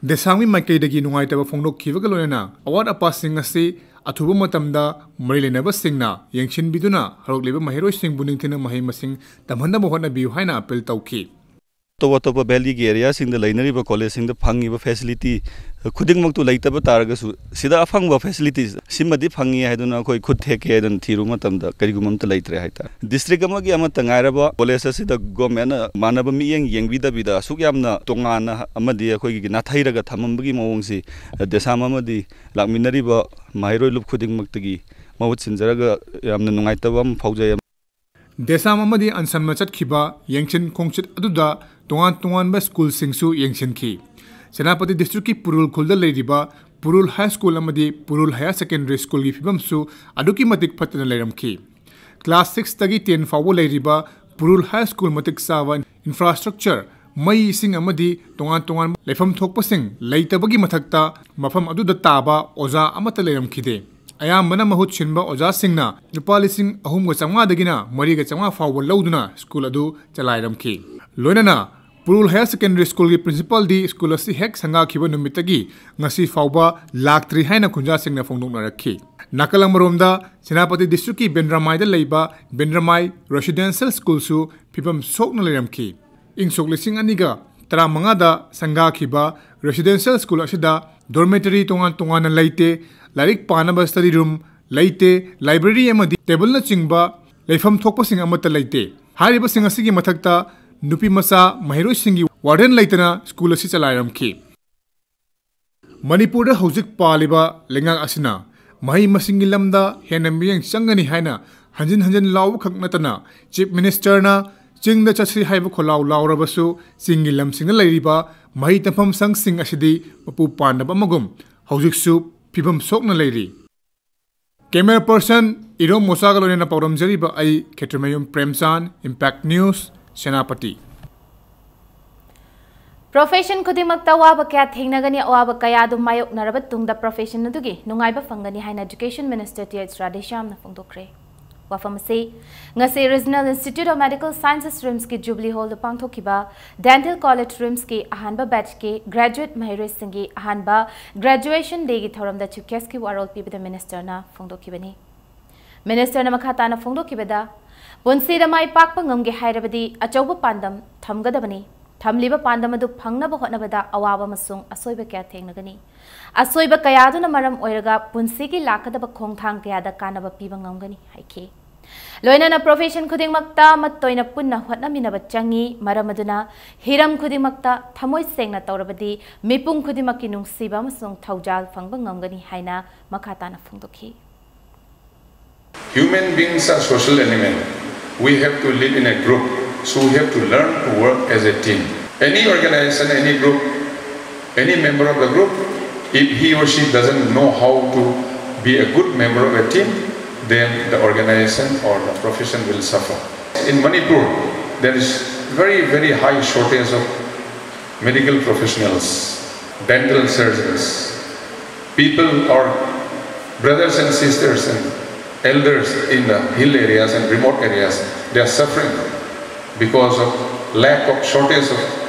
ꯗꯦꯁꯥꯡꯒꯤ ꯃꯥꯏꯀꯩꯗꯒꯤ ꯅꯨꯡꯉꯥꯏꯇꯕ ꯐꯣꯡꯗꯣꯛꯈꯤꯕꯒ ꯂꯣꯏꯅꯅ ꯑꯋꯥꯠ ꯑꯄꯥꯁꯤꯡ ꯑꯁꯤ ꯑꯊꯨꯕ ꯃꯇꯝꯗ ꯃꯔꯤ ꯂꯩꯅꯕꯁꯤꯡꯅ ꯌꯦꯡꯁꯤꯟꯕꯤꯗꯨꯅ ꯍꯧꯔꯛꯂꯤꯕ ꯃꯍꯩꯔꯣꯏꯁꯤꯡꯕꯨ ꯅꯤꯡꯊꯤꯅ ꯃꯍꯩ ꯃꯁꯤꯡ ꯇꯝꯍꯟꯅꯕ ꯍꯣꯠꯅꯕꯤꯌꯨ ꯍꯥꯏꯅ ꯑꯄꯤꯜ ꯇꯧꯈꯤ꯫ ꯑꯇꯣꯞ ꯑꯇꯣꯞꯄ ꯚꯦꯂꯤꯒꯤ ꯑꯦꯔꯤꯌꯥꯁꯤꯡꯗ ꯂꯩꯅꯔꯤꯕ ꯀꯣꯂꯦꯖꯁꯤꯡꯗ ꯐꯪꯉꯤꯕ ꯐꯦꯁꯤꯂꯤꯇꯤ ꯈꯨꯗꯤꯡꯃꯛꯇꯨ ꯂꯩꯇꯕ ꯇꯥꯔꯒꯁꯨ, ꯁꯤꯗ ꯑꯐꯪꯕ ꯐꯦꯁꯤꯂꯤꯇꯤꯁ ꯁꯤꯃꯗꯤ ꯐꯪꯉꯤ ꯍꯥꯏꯗꯨꯅ ꯑꯩꯈꯣꯏ ꯈꯨꯠ ꯊꯦꯛꯀꯦ ꯍꯥꯏꯗꯨꯅ ꯊꯤꯔꯨꯕ ꯃꯇꯝꯗ ꯀꯔꯤꯒꯨꯝꯕ ꯑꯝꯇ ꯂꯩꯇ꯭ꯔꯦ ꯍꯥꯏꯇꯥꯔꯦ꯫ ꯗꯤꯁꯇ꯭ꯔꯤꯛ ꯑꯃꯒꯤ ꯑꯃꯠꯇ ꯉꯥꯏꯔꯕ ꯀꯣꯂꯦꯖ ꯑꯁꯤꯗ ꯒꯣꯔꯃꯦꯟꯅ ꯃꯥꯟꯅꯕ ꯃꯤꯠꯌꯦꯡ ꯌꯦꯡꯕꯤꯗꯕꯤꯗ ꯑꯁꯨꯛ ꯌꯥꯝꯅ ꯇꯣꯉꯥꯟꯅ ꯑꯃꯗꯤ ꯑꯩꯈꯣꯏꯒꯤ ꯅꯥꯊꯩꯔꯒ ꯊꯝꯃꯝꯕꯒꯤ ꯃꯑꯣꯡꯁꯤ ꯗꯦꯁꯥꯝ ꯑꯃꯗꯤ ꯂꯥꯛꯃꯤꯟꯅꯔꯤꯕ ꯃꯍꯩꯔꯣꯏ ꯂꯨꯞ ꯈꯨꯗꯤꯡꯃꯛꯇꯒꯤ ꯃꯍꯨꯠ ꯁꯤꯟꯖꯔꯒ ꯌꯥꯝꯅ ꯅꯨꯡꯉꯥꯏꯇꯕ ꯑꯃ ꯐꯥꯎꯖꯩ꯫ ꯗꯦꯁꯥꯝ ꯑꯃꯗꯤ ꯑꯟꯁꯝꯅ ꯆꯠꯈꯤꯕ ꯌꯦꯡꯁꯤꯟ ꯈꯣꯡꯆꯠ ꯑꯗꯨꯗ ꯇꯣꯉꯥꯟ ꯇꯣꯉꯥꯟꯕ ꯁ꯭ꯀꯨꯜꯁꯤꯡꯁꯨ ꯌꯦꯡꯁꯤꯟꯈꯤ꯫ ꯁꯦꯅꯥꯄꯇꯤ ꯗꯤꯁꯇ꯭ꯔꯤꯛꯀꯤ ꯄꯨꯔꯨꯜ ꯈꯨꯜꯗ ꯂꯩꯔꯤꯕ ꯄꯨꯔꯨꯜ ꯍꯥꯏ ꯁ꯭ꯀꯨꯜ ꯑꯃꯗꯤ ꯄꯨꯔꯨꯜ ꯍꯥꯌꯔ ꯁꯦꯀꯦꯟꯗꯔꯤ ꯁ꯭ꯀꯨꯜꯒꯤ ꯐꯤꯕꯝꯁꯨ ꯑꯗꯨꯛꯀꯤ ꯃꯇꯤꯛ ꯐꯠꯇꯅ ꯂꯩꯔꯝꯈꯤ꯫ ꯀ꯭ꯂꯥꯁ ꯁꯤꯛꯁꯇꯒꯤ ꯇꯦꯟ ꯐꯥꯎꯕ ꯂꯩꯔꯤꯕ ꯄꯨꯔꯨꯜ ꯍꯥꯏ ꯁ꯭ꯀꯨꯜ ꯃꯇꯤꯛ ꯆꯥꯕ ꯏꯟꯐ꯭ꯔꯥꯁ꯭ꯇ꯭ꯔꯛꯆꯔ, ꯃꯩ, ꯏꯁꯤꯡ ꯑꯃꯗꯤ ꯇꯣꯉꯥꯟ ꯇꯣꯉꯥꯟꯕ ꯂꯩꯐꯝ ꯊꯣꯛꯄꯁꯤꯡ ꯂꯩꯇꯕꯒꯤ ꯃꯊꯛꯇ ꯃꯐꯝ ꯑꯗꯨꯗ ꯇꯥꯕ ꯑꯣꯖꯥ ꯑꯃꯠꯇ ꯂꯩꯔꯝꯈꯤꯗꯦ꯫ ꯑꯌꯥꯝꯕꯅ ꯃꯍꯨꯠ ꯁꯤꯟꯕ ꯑꯣꯖꯥꯁꯤꯡꯅ ꯂꯨꯄꯥ ꯂꯤꯁꯤꯡ ꯑꯍꯨꯝꯒ ꯆꯥꯝꯃꯉꯥꯗꯒꯤꯅ ꯃꯔꯤꯒ ꯆꯥꯝꯃꯉꯥ ꯐꯥꯎꯕ ꯂꯧꯗꯨꯅ ꯁ꯭ꯀꯨꯜ ꯑꯗꯨ ꯆꯂꯥꯏꯔꯝꯈꯤ꯫ ꯂꯣꯏꯅꯅ ꯄꯨꯔꯨꯜ ꯍꯥꯌꯔ ꯁꯦꯀꯦꯟꯗꯔꯤ ꯁ꯭ꯀꯨꯜꯒꯤ ꯄ꯭ꯔꯤꯟꯁꯤꯄꯥꯜꯗꯤ ꯁ꯭ꯀꯨꯜ ꯑꯁꯤ ꯍꯦꯛ ꯁꯪꯒꯥꯈꯤꯕ ꯅꯨꯃꯤꯠꯇꯒꯤ ꯉꯁꯤ ꯐꯥꯎꯕ ꯂꯥꯛꯇ꯭ꯔꯤ ꯍꯥꯏꯅ ꯈꯨꯟꯖꯥꯁꯤꯡꯅ ꯐꯣꯡꯗꯣꯛꯅꯔꯛꯈꯤ꯫ ꯅꯥꯀꯜ ꯑꯃꯔꯣꯝꯗ ꯁꯦꯅꯥꯄꯇꯤ ꯗꯤꯁꯇ꯭ꯔꯤꯛꯀꯤ ꯕꯦꯟꯗ꯭ꯔꯃꯥꯏꯗ ꯂꯩꯕ ꯕꯦꯟꯗ꯭ꯔꯃꯥꯏ ꯔꯦꯁꯤꯗꯦꯟꯁꯤꯌꯦꯜ ꯁ꯭ꯀꯨꯜꯁꯨ ꯐꯤꯕꯝ ꯁꯣꯛꯅ ꯂꯩꯔꯝꯈꯤ꯫ ꯏꯪ ꯁꯣꯛ ꯂꯤꯁꯤꯡ ꯑꯅꯤꯒ ꯇꯔꯥꯃꯉꯥꯗ ꯁꯪꯒꯥꯈꯤꯕ ꯔꯦꯁꯤꯗꯦꯟꯁꯤꯌꯦꯜ ꯁ꯭ꯀꯨꯜ ꯑꯁꯤꯗ ꯗꯣꯔꯃꯦꯇꯔꯤ ꯇꯣꯉꯥꯟ ꯇꯣꯉꯥꯟꯅ ꯂꯩꯇꯦ, ꯂꯥꯏꯔꯤꯛ ꯄꯥꯅꯕ ꯁ꯭ꯇꯗꯤ ꯔꯨꯝ ꯂꯩꯇꯦ, ꯂꯥꯏꯕ꯭ꯔꯦꯔꯤ ꯑꯃꯗꯤ ꯇꯦꯕꯜꯅꯆꯤꯡꯕ ꯂꯩꯐꯝ ꯊꯣꯛꯄꯁꯤꯡ ꯑꯃꯠꯇ ꯂꯩꯇꯦ꯫ ꯍꯥꯏꯔꯤꯕꯁꯤꯡ ꯑꯁꯤꯒꯤ ꯃꯊꯛꯇ ꯅꯨꯄꯤ ꯃꯆꯥ ꯃꯍꯩꯔꯣꯏꯁꯤꯡꯒꯤ ꯋꯥꯔꯗꯦꯟ ꯂꯩꯇꯅ ꯁ꯭ꯀꯨꯜ ꯑꯁꯤ ꯆꯂꯥꯏꯔꯝꯈꯤ꯫ ꯃꯅꯤꯄꯨꯔꯗ ꯍꯧꯖꯤꯛ ꯄꯥꯜꯂꯤꯕ ꯂꯩꯉꯥꯛ ꯑꯁꯤꯅ ꯃꯍꯩ ꯃꯁꯤꯡꯒꯤ ꯂꯝꯗ ꯍꯦꯟꯅ ꯃꯤꯠꯌꯦꯡ ꯆꯪꯒꯅꯤ ꯍꯥꯏꯅ ꯍꯟꯖꯤꯟ ꯍꯟꯖꯤꯟ ꯂꯥꯎꯕꯈꯛ ꯅꯠꯇꯅ ꯆꯤꯐ ꯃꯤꯅꯤꯁꯇꯔꯅ ꯆꯤꯡꯗ ꯆꯠꯁꯤ ꯍꯥꯏꯕ ꯈꯣꯜꯂꯥꯎ ꯂꯥꯎꯔꯕꯁꯨ, ꯆꯤꯡꯒꯤ ꯂꯝꯁꯤꯡꯗ ꯂꯩꯔꯤꯕ ꯃꯍꯩ ꯇꯝꯐꯝ ꯁꯪꯁꯤꯡ ꯑꯁꯤꯗꯤ ꯃꯄꯨ ꯄꯥꯟꯗꯕ ꯑꯃꯒꯨꯝ ꯍꯧꯖꯤꯛꯁꯨ ꯐꯤꯕꯝ ꯁꯣꯛꯅ ꯂꯩꯔꯤ꯫ Camera person ꯏꯔꯣꯝ ꯃꯣꯆꯥꯒ ꯂꯣꯏꯅꯅ ꯄꯥꯎꯗꯝꯖꯔꯤꯕ ꯑꯩ ꯈꯦꯇ꯭ꯔꯤꯃꯌꯨꯝ ꯄ꯭ꯔꯦꯝꯆꯥꯟ, Impact News, ꯁꯦꯅꯥꯄꯇꯤ꯫ Profession ꯈꯨꯗꯤꯡꯃꯛꯇ ꯑꯋꯥꯕ ꯀꯌꯥ ꯊꯦꯡꯅꯒꯅꯤ, ꯑꯋꯥꯕ ꯀꯌꯥ ꯑꯗꯨ ꯃꯥꯌꯣꯛꯅꯔꯕ ꯇꯨꯡꯗ profession ꯑꯗꯨꯒꯤ ꯅꯨꯡꯉꯥꯏꯕ ꯐꯪꯒꯅꯤ ꯍꯥꯏꯅ Education Minister ꯇꯤ ꯑꯩꯆ ꯔꯥꯙꯦꯁ꯭ꯌꯥꯝꯅ ꯐꯣꯡꯗꯣꯛꯈ꯭ꯔꯦ꯫ ꯋꯥꯐꯝ ꯑꯁꯤ ꯉꯁꯤ Regional Institute of Medical Sciences RIMSꯀꯤ Jubilee Hallꯗ ꯄꯥꯡꯊꯣꯛꯈꯤꯕ Dental College RIMSꯀꯤ ꯑꯍꯥꯟꯕ batchꯀꯤ graduate ꯃꯍꯩꯔꯣꯏꯁꯤꯡꯒꯤ ꯑꯍꯥꯟꯕ Graduation Dayꯒꯤ ꯊꯧꯔꯝꯗ Chief Guestꯀꯤ ꯋꯥꯔꯣꯜ ꯄꯤꯕꯗ Ministerꯅ ꯐꯣꯡꯗꯣꯛꯈꯤꯕꯅꯤ꯫ Ministerꯅ ꯃꯈꯥ ꯇꯥꯅ ꯐꯣꯡꯗꯣꯛꯈꯤꯕꯗ, ꯄꯨꯟꯁꯤꯗ ꯃꯥꯏ ꯄꯥꯛꯄ ꯉꯝꯒꯦ ꯍꯥꯏꯔꯕꯗꯤ ꯑꯆꯧꯕ ꯄꯥꯟꯗꯝ ꯊꯝꯒꯗꯕꯅꯤ꯫ ꯊꯝꯂꯤꯕ ꯄꯥꯟꯗꯝ ꯑꯗꯨ ꯐꯪꯅꯕ ꯍꯣꯠꯅꯕꯗ ꯑꯋꯥꯕ ꯑꯃꯁꯨꯡ ꯑꯁꯣꯏꯕ ꯀꯌꯥ ꯊꯦꯡꯅꯒꯅꯤ꯫ ꯑꯁꯣꯏꯕ ꯀꯌꯥ ꯑꯗꯨꯅ ꯃꯔꯝ ꯑꯣꯏꯔꯒ ꯄꯨꯟꯁꯤꯒꯤ ꯂꯥꯛꯀꯗꯕ ꯈꯣꯡꯊꯥꯡ ꯀꯌꯥꯗ ꯀꯥꯟꯅꯕ ꯄꯤꯕ ꯉꯝꯒꯅꯤ ꯍꯥꯏꯈꯤ꯫ ꯂꯣꯏꯅꯅ profession ꯈꯨꯗꯤꯡꯃꯛꯇ ꯑꯃꯠꯇ ꯑꯣꯏꯅ ꯄꯨꯟꯅ ꯍꯣꯠꯅꯃꯤꯟꯅꯕ ꯆꯪꯏ, ꯃꯔꯝ ꯑꯗꯨꯅ ꯍꯤꯔꯝ ꯈꯨꯗꯤꯡꯃꯛꯇ ꯊꯃꯣꯏ ꯁꯦꯡꯅ ꯇꯧꯔꯕꯗꯤ ꯃꯤꯄꯨꯝ ꯈꯨꯗꯤꯡꯃꯛꯀꯤ ꯅꯨꯡꯁꯤꯕ ꯑꯃꯁꯨꯡ ꯊꯧꯖꯥꯜ ꯐꯪꯕ ꯉꯝꯒꯅꯤ ꯍꯥꯏꯅ ꯃꯈꯥ ꯇꯥꯅ ꯐꯣꯡꯗꯣꯛꯈꯤ꯫ Human beings are social animal. We have to live in a group, so we have to learn to work as a team. Any organization, any group, any member of the group, if he or she doesn't know how to be a good member of a team, then the organization or the profession will suffer. In Manipur, there is very, very high shortage of medical professionals, dental surgeons, people or brothers and sisters and elders in the hill areas and remote areas, they are suffering because of lack of shortage of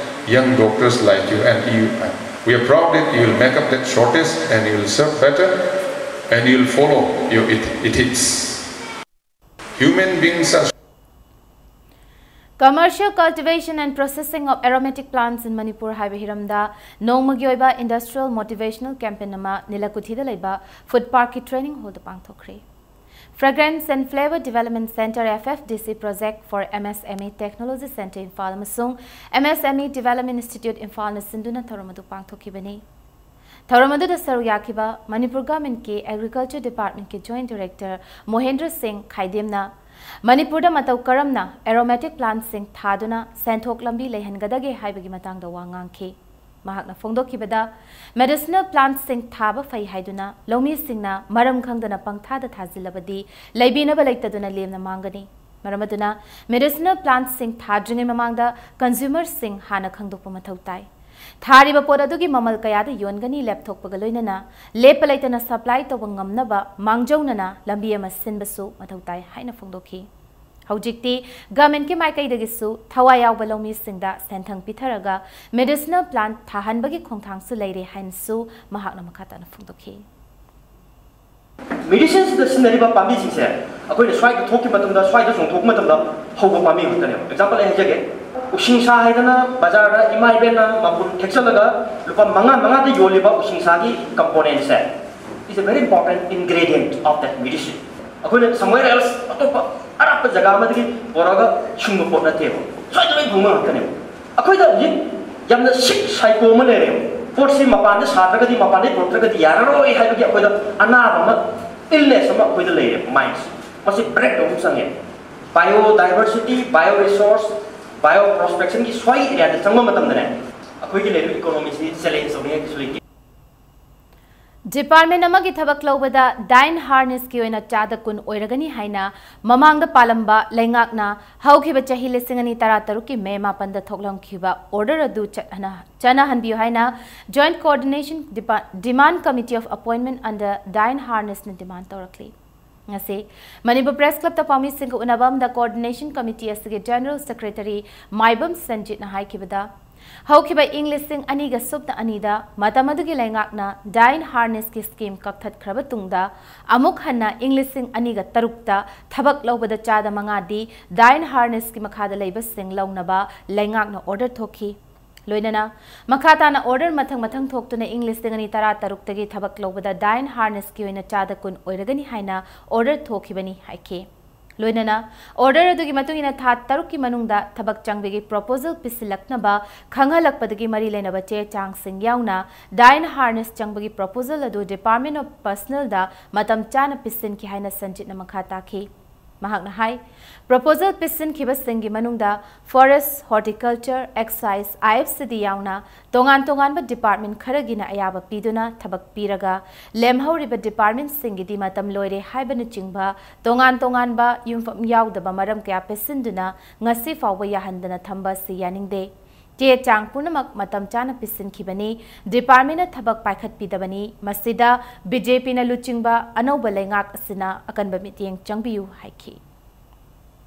young doctors like you and you. We are proud that you will make up that shortage and you will serve better and you will follow your ethics. Human beings are Commercial cultivation and processing of aromatic plants in Manipur ꯍꯥꯏꯕ ꯍꯤꯔꯝꯗ ꯅꯣꯡꯃꯒꯤ ꯑꯣꯏꯕ industrial motivational campaign ꯑꯃ ꯅꯤꯂꯀꯨꯊꯤꯗ ꯂꯩꯕ food parkꯀꯤ training hallꯗ ꯄꯥꯡꯊꯣꯛꯈ꯭ꯔꯦ꯫ Fragrance and Flavor Development Centre, F F D C project for M S M E Technology Centre Imphal ꯑꯃꯁꯨꯡ M S M E Development Institute ꯏꯝꯐꯥꯜꯅ ꯁꯤꯟꯗꯨꯅ ꯊꯧꯔꯝ ꯑꯗꯨ ꯄꯥꯡꯊꯣꯛꯈꯤꯕꯅꯤ꯫ ꯊꯧꯔꯝ ꯑꯗꯨꯗ ꯁꯔꯨꯛ ꯌꯥꯈꯤꯕ ꯃꯅꯤꯄꯨꯔ ꯒꯚꯔꯟꯃꯦꯟꯠꯀꯤ Agriculture Departmentꯀꯤ Joint Director ꯃꯣꯍꯦꯟꯗ꯭ꯔ ꯁꯤꯡ ꯈꯥꯏꯗꯦꯝꯅ ꯃꯅꯤꯄꯨꯔꯗ ꯃꯇꯧ ꯀꯔꯝꯅ ꯑꯦꯔꯣꯃꯦꯇꯤꯛ ꯄ꯭ꯂꯥꯟꯠꯁꯤꯡ ꯊꯥꯗꯨꯅ ꯁꯦꯟꯊꯣꯛ ꯂꯝꯕꯤ ꯂꯩꯍꯟꯒꯗꯒꯦ ꯍꯥꯏꯕꯒꯤ ꯃꯇꯥꯡꯗ ꯋꯥ ꯉꯥꯡꯈꯤ꯫ ꯃꯍꯥꯛꯅ ꯐꯣꯡꯗꯣꯛꯈꯤꯕꯗ, ꯃꯦꯗꯤꯁꯤꯅꯦꯜ ꯄ꯭ꯂꯥꯟꯠꯁꯤꯡ ꯊꯥꯕ ꯐꯩ ꯍꯥꯏꯗꯨꯅ ꯂꯧꯃꯤꯁꯤꯡꯅ ꯃꯔꯝ ꯈꯪꯗꯅ ꯄꯪꯊꯥꯗ ꯊꯥꯖꯤꯜꯂꯕꯗꯤ ꯂꯩꯕꯤꯅꯕ ꯂꯩꯇꯗꯨꯅ ꯂꯦꯝꯅ ꯃꯥꯡꯒꯅꯤ꯫ ꯃꯔꯝ ꯑꯗꯨꯅ ꯃꯦꯗꯤꯁꯤꯅꯦꯜ ꯄ꯭ꯂꯥꯟꯠꯁꯤꯡ ꯊꯥꯗ꯭ꯔꯤꯉꯩ ꯃꯃꯥꯡꯗ ꯀꯟꯖꯨꯃꯔꯁꯤꯡ ꯍꯥꯟꯅ ꯈꯪꯗꯣꯛꯄ ꯃꯊꯧ ꯇꯥꯏ꯫ ꯊꯥꯔꯤꯕ ꯄꯣꯠ ꯑꯗꯨꯒꯤ ꯃꯃꯜ ꯀꯌꯥꯗ ꯌꯣꯟꯒꯅꯤ ꯂꯦꯞꯊꯣꯛꯄꯒ ꯂꯣꯏꯅꯅ ꯂꯦꯞꯄ ꯂꯩꯇꯅ ꯁꯄ꯭ꯂꯥꯏ ꯇꯧꯕ ꯉꯝꯅꯕ ꯃꯥꯡꯖꯧꯅꯅ ꯂꯝꯕꯤ ꯑꯃ ꯁꯤꯟꯕꯁꯨ ꯃꯊꯧ ꯇꯥꯏ ꯍꯥꯏꯅ ꯐꯣꯡꯗꯣꯛꯈꯤ꯫ ꯍꯧꯖꯤꯛꯇꯤ ꯒꯚꯔꯟꯃꯦꯟꯠꯀꯤ ꯃꯥꯏꯀꯩꯗꯒꯤꯁꯨ ꯊꯋꯥꯏ ꯌꯥꯎꯕ ꯂꯧꯃꯤꯁꯤꯡꯗ ꯁꯦꯟꯊꯪ ꯄꯤꯊꯔꯒ ꯃꯦꯗꯤꯁꯤꯅꯦꯜ ꯄ꯭ꯂꯥꯟꯠ ꯊꯥꯍꯟꯕꯒꯤ ꯈꯣꯡꯊꯥꯡꯁꯨ ꯂꯩꯔꯦ ꯍꯥꯏꯅꯁꯨ ꯃꯍꯥꯛꯅ ꯃꯈꯥ ꯇꯥꯅ ꯐꯣꯡꯗꯣꯛꯈꯤ꯫ ꯃꯦꯗꯤꯁꯤꯟꯁꯤꯗ ꯁꯤꯖꯤꯟꯅꯔꯤꯕ ꯄꯥꯝꯕꯤꯁꯤꯡꯁꯦ ꯑꯩꯈꯣꯏꯅ ꯁ꯭ꯋꯥꯏꯗ ꯊꯣꯛꯈꯤꯕ ꯃꯇꯝꯗ, ꯁ꯭ꯋꯥꯏꯗ ꯆꯣꯡꯊꯣꯛꯄ ꯃꯇꯝꯗ ꯍꯧꯕ ꯄꯥꯝꯕꯤ ꯉꯥꯛꯇꯅꯦꯕ꯫ ꯑꯦꯛꯖꯥꯝꯄꯜ ꯑꯩ ꯍꯥꯏꯖꯒꯦ, ꯎꯁꯤꯡꯁꯥ ꯍꯥꯏꯗꯅ ꯕꯖꯥꯔꯗ ꯏꯃꯥ ꯏꯕꯦꯟꯅ ꯃꯄꯨꯟ ꯊꯦꯛꯆꯜꯂꯒ ꯂꯨꯄꯥ ꯃꯉꯥ ꯃꯉꯥꯗ ꯌꯣꯜꯂꯤꯕ ꯎꯁꯤꯡꯁꯥꯒꯤ componentꯁꯦ is a very important ingredient of that medicine꯫ ꯑꯩꯈꯣꯏꯅ somewhere else ꯑꯇꯣꯞꯄ ꯑꯔꯥꯞꯄ ꯖꯒꯥ ꯑꯃꯗꯒꯤ ꯄꯨꯔꯛꯑꯒ ꯁꯨꯡꯕ ꯄꯣꯠ ꯅꯠꯇꯦꯕ, ꯁ꯭ꯋꯥꯏꯗ ꯂꯣꯏ ꯐꯪꯕ ꯉꯥꯛꯇꯅꯦꯕ꯫ ꯑꯩꯈꯣꯏꯗ ꯍꯧꯖꯤꯛ ꯌꯥꯝꯅ ꯁꯤꯛ ꯁꯥꯏꯀꯣ ꯑꯃ ꯂꯩꯔꯦꯕ꯫ ꯄꯣꯠꯁꯤ ꯃꯄꯥꯟꯗ ꯁꯥꯗ꯭ꯔꯒꯗꯤ, ꯃꯄꯥꯟꯗꯒꯤ ꯄꯨꯔꯛꯇ꯭ꯔꯒꯗꯤ ꯌꯥꯔꯔꯣꯏ ꯍꯥꯏꯕꯒꯤ ꯑꯩꯈꯣꯏꯗ ꯑꯅꯥꯕ ꯑꯃ, illness ꯑꯃ ꯑꯩꯈꯣꯏꯗ ꯂꯩꯔꯦꯕ꯫ ꯃꯥꯏꯟꯁꯦ ꯃꯁꯤ break ꯇꯧꯕ ꯆꯪꯉꯦ꯫ Biodiversity, bio resource, bio prospectionꯒꯤ ꯁ꯭ꯋꯥꯏ areaꯗ ꯆꯪꯕ ꯃꯇꯝꯗꯅꯦ, ꯑꯩꯈꯣꯏꯒꯤ ꯂꯩꯔꯤꯕ economyꯁꯤ challenge ꯇꯧꯅꯤꯡꯉꯥꯏ ꯀꯩꯁꯨ ꯂꯩꯇꯦ꯫ ꯗꯤꯄꯥꯔꯠꯃꯦꯟꯠ ꯑꯃꯒꯤ ꯊꯕꯛ ꯂꯧꯕꯗ ꯗꯥꯏꯟ ꯍꯥꯔꯅꯦꯁꯀꯤ ꯑꯣꯏꯅ ꯆꯥꯗ ꯀꯨꯟ ꯑꯣꯏꯔꯒꯅꯤ ꯍꯥꯏꯅ ꯃꯃꯥꯡꯗ ꯄꯥꯜꯂꯝꯕ ꯂꯩꯉꯥꯛꯅ ꯍꯧꯈꯤꯕ ꯆꯍꯤ ꯂꯤꯁꯤꯡ ꯑꯅꯤ ꯇꯔꯥ ꯇꯔꯨꯛꯀꯤ ꯃꯦ ꯃꯥꯄꯟꯗ ꯊꯣꯛꯍꯟꯈꯤꯕ order ꯑꯗꯨ ꯆꯠꯍꯟ-, ꯆꯠꯅꯍꯟꯕꯤꯌꯨ ꯍꯥꯏꯅ Joint Coordination Depa-, Demand Committee of Appointment under Dine Harnessꯅ demand ꯇꯧꯔꯛꯂꯤ꯫ ꯉꯁꯤ ꯃꯅꯤꯄꯨꯔ ꯄ꯭ꯔꯦꯁ ꯀ꯭ꯂꯕꯇ ꯄꯥꯎꯃꯤꯁꯤꯡꯒ ꯎꯅꯕ ꯑꯃꯗ Coordination Committee ꯑꯁꯤꯒꯤ General Secretary ꯃꯥꯏꯕꯝ ꯁꯟꯖꯤꯠꯅ ꯍꯥꯏꯈꯤꯕꯗ, ꯍꯧꯈꯤꯕ ꯏꯪ ꯂꯤꯁꯤꯡ ꯑꯅꯤꯒ ꯁꯨꯞꯅ ꯑꯅꯤꯗ ꯃꯇꯝ ꯑꯗꯨꯒꯤ ꯂꯩꯉꯥꯛꯅ ꯗꯥꯏꯟ ꯍꯥꯔꯅꯦꯁꯀꯤ scheme ꯀꯛꯊꯠꯈ꯭ꯔꯕ ꯇꯨꯡꯗ, ꯑꯃꯨꯛ ꯍꯟꯅ ꯏꯪ ꯂꯤꯁꯤꯡ ꯑꯅꯤꯒ ꯇꯔꯨꯛꯇ ꯊꯕꯛ ꯂꯧꯕꯗ ꯆꯥꯗ ꯃꯉꯥꯗꯤ ꯗꯥꯏꯟ ꯍꯥꯔꯅꯦꯁꯀꯤ ꯃꯈꯥꯗ ꯂꯩꯕꯁꯤꯡ ꯂꯧꯅꯕ ꯂꯩꯉꯥꯛꯅ order ꯊꯣꯛꯈꯤ꯫ ꯂꯣꯏꯅꯅ ꯃꯈꯥ ꯇꯥꯅ order ꯃꯊꯪ ꯃꯊꯪ ꯊꯣꯛꯇꯨꯅ ꯏꯪ ꯂꯤꯁꯤꯡ ꯑꯅꯤ ꯇꯔꯥ ꯇꯔꯨꯛꯇꯒꯤ ꯊꯕꯛ ꯂꯧꯕꯗ ꯗꯥꯏꯟ ꯍꯥꯔꯅꯦꯁꯀꯤ ꯑꯣꯏꯅ ꯆꯥꯗ ꯀꯨꯟ ꯑꯣꯏꯔꯒꯅꯤ ꯍꯥꯏꯅ order ꯊꯣꯛꯈꯤꯕꯅꯤ ꯍꯥꯏꯈꯤ꯫ ꯂꯣꯏꯅꯅ order ꯑꯗꯨꯒꯤ ꯃꯇꯨꯡ ꯏꯟꯅ ꯊꯥ ꯇꯔꯨꯛꯀꯤ ꯃꯅꯨꯡꯗ ꯊꯕꯛ ꯆꯪꯕꯒꯤ proposal ꯄꯤꯁꯤꯜꯂꯛꯅꯕ ꯈꯪꯍꯜꯂꯛꯄꯗꯒꯤ ꯃꯔꯤ ꯂꯩꯅꯕ ꯆꯦ ꯆꯥꯡꯁꯤꯡ ꯌꯥꯎꯅ ꯗꯥꯏꯟ ꯍꯥꯔꯅꯦꯁ ꯆꯪꯕꯒꯤ proposal ꯑꯗꯨ Department of Personnelꯗ ꯃꯇꯝ ꯆꯥꯅ ꯄꯤꯁꯤꯟꯈꯤ ꯍꯥꯏꯅ ꯁꯟꯖꯤꯠꯅ ꯃꯈꯥ ꯇꯥꯈꯤ꯫ ꯃꯍꯥꯛꯅ ꯍꯥꯏ, ꯄ꯭ꯔꯣꯄꯣꯖꯦꯜ ꯄꯤꯁꯤꯟꯈꯤꯕꯁꯤꯡꯒꯤ ꯃꯅꯨꯡꯗ ꯐꯣꯔꯦꯁ, ꯍꯣꯔꯇꯤꯀꯜꯆꯔ, ꯑꯦꯛꯁꯥꯏꯖ, ꯑꯥꯏ ꯑꯦꯐ ꯁꯤ ꯗꯤ ꯌꯥꯎꯅ ꯇꯣꯉꯥꯟ ꯇꯣꯉꯥꯟꯕ ꯗꯤꯄꯥꯔꯠꯃꯦꯟ ꯈꯔꯒꯤꯅ ꯑꯌꯥꯕ ꯄꯤꯗꯨꯅ ꯊꯕꯛ ꯄꯤꯔꯒ, ꯂꯦꯝꯍꯧꯔꯤꯕ ꯗꯤꯄꯥꯔꯠꯃꯦꯟꯁꯤꯡꯒꯤꯗꯤ ꯃꯇꯝ ꯂꯣꯏꯔꯦ ꯍꯥꯏꯕꯅꯆꯤꯡꯕ ꯇꯣꯉꯥꯟ ꯇꯣꯉꯥꯟꯕ ꯌꯨꯝꯐꯝ ꯌꯥꯎꯗꯕ ꯃꯔꯝ ꯀꯌꯥ ꯄꯤꯁꯤꯟꯗꯨꯅ ꯉꯁꯤ ꯐꯥꯎꯕ ꯌꯥꯍꯟꯗꯅ ꯊꯝꯕ ꯑꯁꯤ ꯌꯥꯅꯤꯡꯗꯦ꯫ ꯆꯦ ꯆꯥꯡ ꯄꯨꯝꯅꯃꯛ ꯃꯇꯝ ꯆꯥꯅ ꯄꯤꯁꯤꯟꯈꯤꯕꯅꯤ꯫ ꯗꯤꯄꯥꯔꯠꯃꯦꯟꯅ ꯊꯕꯛ ꯄꯥꯏꯈꯠꯄꯤꯗꯕꯅꯤ꯫ ꯃꯁꯤꯗ ꯕꯤ ꯖꯦ ꯄꯤꯅ ꯂꯨꯆꯤꯡꯕ ꯑꯅꯧꯕ ꯂꯩꯉꯥꯛ ꯑꯁꯤꯅ ꯑꯀꯟꯕ ꯃꯤꯠꯌꯦꯡ ꯆꯪꯕꯤꯌꯨ ꯍꯥꯏꯈꯤ꯫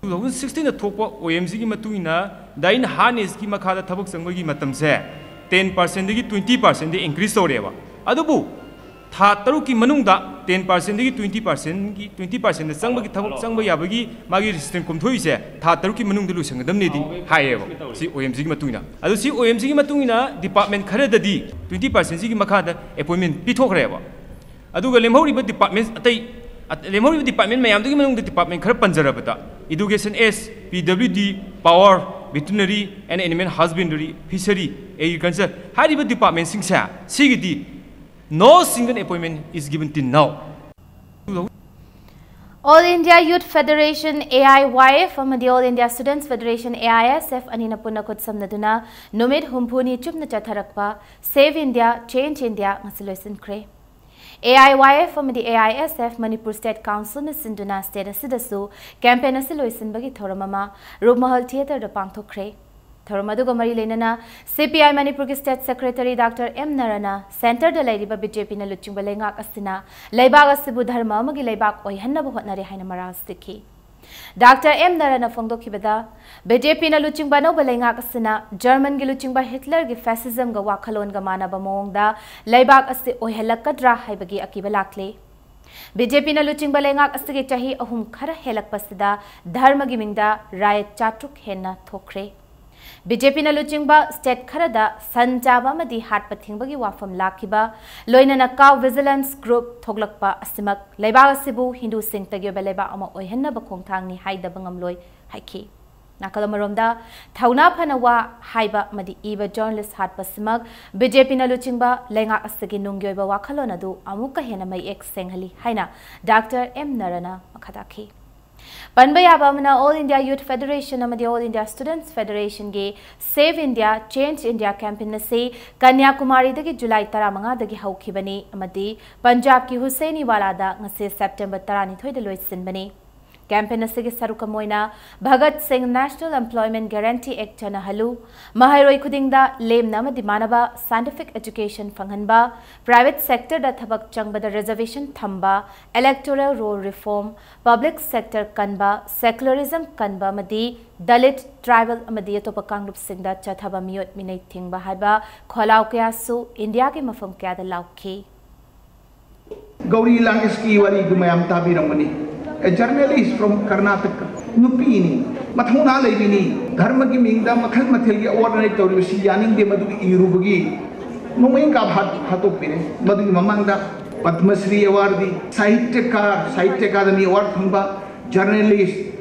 ꯇꯨ ꯊꯥꯎꯖꯟ ꯁꯤꯛꯁꯇꯤꯟꯗ ꯊꯣꯛꯄ ꯑꯣ ꯑꯦꯝ ꯁꯤꯒꯤ ꯃꯇꯨꯡ ꯏꯟꯅ ꯗꯥꯏꯟ ꯍꯥꯔꯅꯦꯁꯀꯤ ꯃꯈꯥꯗ ꯊꯕꯛ ꯆꯪꯕꯒꯤ ꯃꯇꯝꯁꯦ ꯇꯦꯟ ꯄꯥꯔꯁꯦꯟꯗꯒꯤ ꯇ꯭ꯋꯦꯟꯇꯤ ꯄꯥꯔꯁꯦꯟꯗ ꯏꯟꯀ꯭ꯔꯤꯖ ꯇꯧꯔꯦꯕ꯫ ꯑꯗꯨꯕꯨ ꯊꯥ ꯇꯔꯨꯛꯀꯤ ꯃꯅꯨꯡꯗ ꯇꯦꯟ ꯄꯥꯔꯁꯦꯟꯗꯒꯤ ꯇ꯭ꯋꯦꯟꯇꯤ ꯄꯥꯔꯁꯦꯟꯒꯤ ꯇ꯭ꯋꯦꯟꯇꯤ ꯄꯥꯔꯁꯦꯟꯗ ꯆꯪꯕꯒꯤ ꯊꯕꯛ ꯆꯪꯕ ꯌꯥꯕꯒꯤ ꯃꯥꯒꯤ ꯁꯤꯁꯇꯦꯝ ꯀꯣꯝꯊꯣꯛꯏꯁꯦ ꯊꯥ ꯇꯔꯨꯛꯀꯤ ꯃꯅꯨꯡꯗ ꯂꯣꯏꯁꯤꯟꯒꯗꯕꯅꯦꯗꯤ ꯍꯥꯏꯌꯦꯕ ꯁꯤ ꯑꯣ ꯑꯦꯝ ꯁꯤꯒꯤ ꯃꯇꯨꯡ ꯏꯟꯅ꯫ ꯑꯗꯣ ꯁꯤ ꯑꯣ ꯑꯦꯝ ꯁꯤꯒꯤ ꯃꯇꯨꯡ ꯏꯟꯅ ꯗꯤꯄꯥꯔꯠꯃꯦꯟ ꯈꯔꯗꯗꯤ ꯇ꯭ꯋꯦꯟꯇꯤ ꯄꯥꯔꯁꯦꯟꯁꯤꯒꯤ ꯃꯈꯥꯗ ꯑꯦꯄꯣꯏꯟꯃꯦꯟ ꯄꯤꯊꯣꯛꯈ꯭ꯔꯦꯕ꯫ ꯑꯗꯨꯒ ꯂꯦꯝꯍꯧꯔꯤꯕ ꯗꯤꯄꯥꯔꯠꯃꯦꯟ ꯑꯇꯩ ꯑ- ꯂꯦꯝꯍꯧꯔꯤꯕ ꯗꯤꯄꯥꯔꯠꯃꯦꯟ ꯃꯌꯥꯝꯗꯨꯒꯤ ꯃꯅꯨꯡꯗ ꯗꯤꯄꯥꯔꯠꯃꯦꯟ ꯈꯔ ꯄꯟꯖꯔꯕꯗ, education, S, P W D, power, veterinary and animal husbandry, fishery, agriculture ꯍꯥꯏꯔꯤꯕ ꯗꯤꯄꯥꯔꯠꯃꯦꯟꯁꯤꯡꯁꯦ ꯁꯤꯒꯤꯗꯤ no single appointment is given till now. All India Youth Federation, A I Y F, ꯑꯃꯗꯤ All India Students Federation, A I S F, ꯑꯅꯤꯅ ꯄꯨꯟꯅ ꯈꯨꯠꯁꯝꯅꯗꯨꯅ ꯅꯨꯃꯤꯠ ꯍꯨꯝꯐꯨꯅꯤ ꯆꯨꯞꯅ ꯆꯠꯊꯔꯛꯄ Save India, Change India ꯉꯁꯤ ꯂꯣꯏꯁꯤꯟꯈ꯭ꯔꯦ꯫ A I Y F ꯑꯃꯗꯤ A I S F Manipur state ꯀꯥꯎꯟꯁꯤꯜꯅ ꯁꯤꯟꯗꯨꯅ ꯁ꯭ꯇꯦꯠ ꯑꯁꯤꯗꯁꯨ ꯀꯦꯝꯄꯦꯟ ꯑꯁꯤ ꯂꯣꯏꯁꯤꯟꯕꯒꯤ ꯊꯧꯔꯝ ꯑꯃ ꯔꯨꯞꯃꯍꯜ ꯊꯤꯌꯦꯇꯔꯗ ꯄꯥꯡꯊꯣꯛꯈ꯭ꯔꯦ꯫ ꯊꯧꯔꯝ ꯑꯗꯨꯒ ꯃꯔꯤ ꯂꯩꯅꯅ C P I ꯃꯅꯤꯄꯨꯔꯒꯤ ꯁ꯭ꯇꯦꯠ ꯁꯦꯀ꯭ꯔꯦꯇꯔꯤ ꯗꯥꯛꯇꯔ ꯑꯦꯝ ꯅꯔꯅ ꯁꯦꯟꯇꯔꯗ ꯂꯩꯔꯤꯕ B J Pꯅ ꯂꯨꯆꯤꯡꯕ ꯂꯩꯉꯥꯛ ꯑꯁꯤꯅ ꯂꯩꯕꯥꯛ ꯑꯁꯤꯕꯨ ꯙꯔꯃ ꯑꯃꯒꯤ ꯂꯩꯕꯥꯛ ꯑꯣꯏꯍꯟꯅꯕ ꯍꯣꯠꯅꯔꯦ ꯍꯥꯏꯅ ꯃꯔꯥꯜ ꯁꯤꯈꯤ꯫ ꯗꯥꯛꯇꯔ ꯑꯦꯝ ꯅꯔꯅ ꯐꯣꯡꯗꯣꯛꯈꯤꯕꯗ, B J Pꯅ ꯂꯨꯆꯤꯡꯕ ꯑꯅꯧꯕ ꯂꯩꯉꯥꯛ ꯑꯁꯤꯅ ꯖꯔꯃꯟꯒꯤ ꯂꯨꯆꯤꯡꯕ ꯍꯤꯠꯂꯔꯒꯤ ꯐꯦꯁꯤꯖꯝꯒ ꯋꯥꯈꯜꯂꯣꯟꯒ ꯃꯥꯟꯅꯕ ꯃꯑꯣꯡꯗ ꯂꯩꯕꯥꯛ ꯑꯁꯤ ꯑꯣꯏꯍꯜꯂꯛꯀꯗ꯭ꯔꯥ ꯍꯥꯏꯕꯒꯤ ꯑꯀꯤꯕ ꯂꯥꯛꯂꯤ꯫ B J Pꯅ ꯂꯨꯆꯤꯡꯕ ꯂꯩꯉꯥꯛ ꯑꯁꯤꯒꯤ ꯆꯍꯤ ꯑꯍꯨꯝ ꯈꯔ ꯍꯦꯜꯂꯛꯄꯁꯤꯗ ꯙꯔꯃꯒꯤ ꯃꯤꯡꯗ ꯔꯥꯏꯠ ꯆꯥꯇ꯭ꯔꯨꯛ ꯍꯦꯟꯅ ꯊꯣꯛꯈ꯭ꯔꯦ꯫ B J Pꯅ ꯂꯨꯆꯤꯡꯕ ꯁ꯭ꯇꯦꯠ ꯈꯔꯗ ꯁꯟ ꯆꯥꯕ ꯑꯃꯗꯤ ꯍꯥꯠꯄ ꯊꯤꯡꯕꯒꯤ ꯋꯥꯐꯝ ꯂꯥꯛꯈꯤꯕ, ꯂꯣꯏꯅꯅ cow vigilance group ꯊꯣꯛꯂꯛꯄ ꯑꯁꯤꯃꯛ ꯂꯩꯕꯥꯛ ꯑꯁꯤꯕꯨ ꯍꯤꯟꯗꯨꯁꯤꯡꯇꯒꯤ ꯑꯣꯏꯕ ꯂꯩꯕꯥꯛ ꯑꯃ ꯑꯣꯏꯍꯟꯅꯕ ꯈꯣꯡꯊꯥꯡꯅꯤ ꯍꯥꯏꯗꯕ ꯉꯝꯂꯣꯏ ꯍꯥꯏꯈꯤ꯫ ꯅꯥꯀꯜ ꯑꯃꯔꯣꯝꯗ, ꯊꯧꯅꯥ ꯐꯅ ꯋꯥ ꯍꯥꯏꯕ ꯑꯃꯗꯤ ꯏꯕ ꯖꯔꯅꯦꯂꯤꯁ ꯍꯥꯠꯄꯁꯤꯃꯛ B J Pꯅ ꯂꯨꯆꯤꯡꯕ ꯂꯩꯉꯥꯛ ꯑꯁꯤꯒꯤ ꯅꯨꯡꯒꯤ ꯑꯣꯏꯕ ꯋꯥꯈꯜꯂꯣꯟ ꯑꯗꯨ ꯑꯃꯨꯛꯀ ꯍꯦꯟꯅ ꯃꯌꯦꯛ ꯁꯦꯡꯍꯜꯂꯤ ꯍꯥꯏꯅ ꯗꯥꯛꯇꯔ ꯑꯦꯝ ꯅꯔꯅ ꯃꯈꯥ ꯇꯥꯈꯤ꯫ ꯄꯟꯕ ꯌꯥꯕ ꯑꯃꯅ, All India Youth Federation ꯑꯃꯗꯤ All India Students Federationꯒꯤ Save India, Change India campaign ꯑꯁꯤ ꯀꯟꯌꯥꯀꯨꯃꯥꯔꯤꯗꯒꯤ ꯖꯨꯂꯥꯏ ꯇꯔꯥꯃꯉꯥꯗꯒꯤ ꯍꯧꯈꯤꯕꯅꯤ ꯑꯃꯗꯤ ꯄꯟꯖꯥꯕꯀꯤ ꯍꯨꯁꯦꯅꯤꯋꯥꯂꯥꯗ ꯉꯁꯤ ꯁꯦꯞꯇꯦꯝꯕꯔ ꯇꯔꯥꯅꯤꯊꯣꯏꯗ ꯂꯣꯏꯁꯤꯟꯕꯅꯤ꯫ Campaign ꯑꯁꯤꯒꯤ ꯁꯔꯨꯛ ꯑꯃ ꯑꯣꯏꯅ ꯚꯒꯠ ꯁꯤꯡ National Employment Guarantee Act ꯆꯠꯅꯍꯜꯂꯨ, ꯃꯍꯩꯔꯣꯏ ꯈꯨꯗꯤꯡꯗ ꯂꯦꯝꯅ ꯑꯃꯗꯤ ꯃꯥꯟꯅꯕ scientific education ꯐꯪꯍꯟꯕ, private sectorꯗ ꯊꯕꯛ ꯆꯪꯕꯗ reservation ꯊꯝꯕ, electoral roll reform, public sector ꯀꯟꯕ, secularism ꯀꯟꯕ ꯑꯃꯗꯤ Dalit, tribal ꯑꯃꯗꯤ ꯑꯇꯣꯞꯄ ꯀꯥꯡꯂꯨꯞꯁꯤꯡꯗ ꯆꯠꯊꯕ ꯃꯤꯑꯣꯠ ꯃꯤꯅꯩ ꯊꯤꯡꯕ ꯍꯥꯏꯕ ꯈꯣꯜꯂꯥꯎ ꯀꯌꯥꯁꯨ ꯏꯟꯗꯤꯌꯥꯒꯤ ꯃꯐꯝ ꯀꯌꯥꯗ ꯂꯥꯎꯈꯤ꯫ ꯒꯧꯔꯤ ꯂꯥꯡꯒꯦꯁꯀꯤ ꯋꯥꯔꯤꯗꯨ ꯃꯌꯥꯝ ꯇꯥꯕꯤꯔꯝꯒꯅꯤ꯫ A journalist from Karnataka, ꯅꯨꯄꯤꯅꯤ, ꯃꯊꯧꯅꯥ ꯂꯩꯕꯤꯅꯤ, ꯙꯔꯃꯒꯤ ꯃꯤꯡꯗ ꯃꯈꯜ ꯃꯊꯦꯜꯒꯤ award ꯅ ꯇꯧꯔꯤꯕꯁꯤ ꯌꯥꯅꯤꯡꯗꯦ꯫ ꯃꯗꯨꯒꯤ ꯏꯔꯨꯕꯒꯤ ꯅꯣꯡꯃꯩ ꯀꯥꯞ ꯍꯥꯠ- ꯍꯥꯠꯇꯣꯛꯄꯤꯔꯦ꯫ ꯃꯗꯨꯒꯤ ꯃꯃꯥꯡꯗ ꯄꯗꯃꯁ꯭ꯔꯤ award ꯗꯤ, ꯁꯥꯍꯤꯇ꯭ꯌꯀꯥꯔ, ꯁꯥꯍꯤꯇ꯭ꯌ ꯑꯀꯥꯗꯃꯤ award ꯐꯪꯕ, journalist,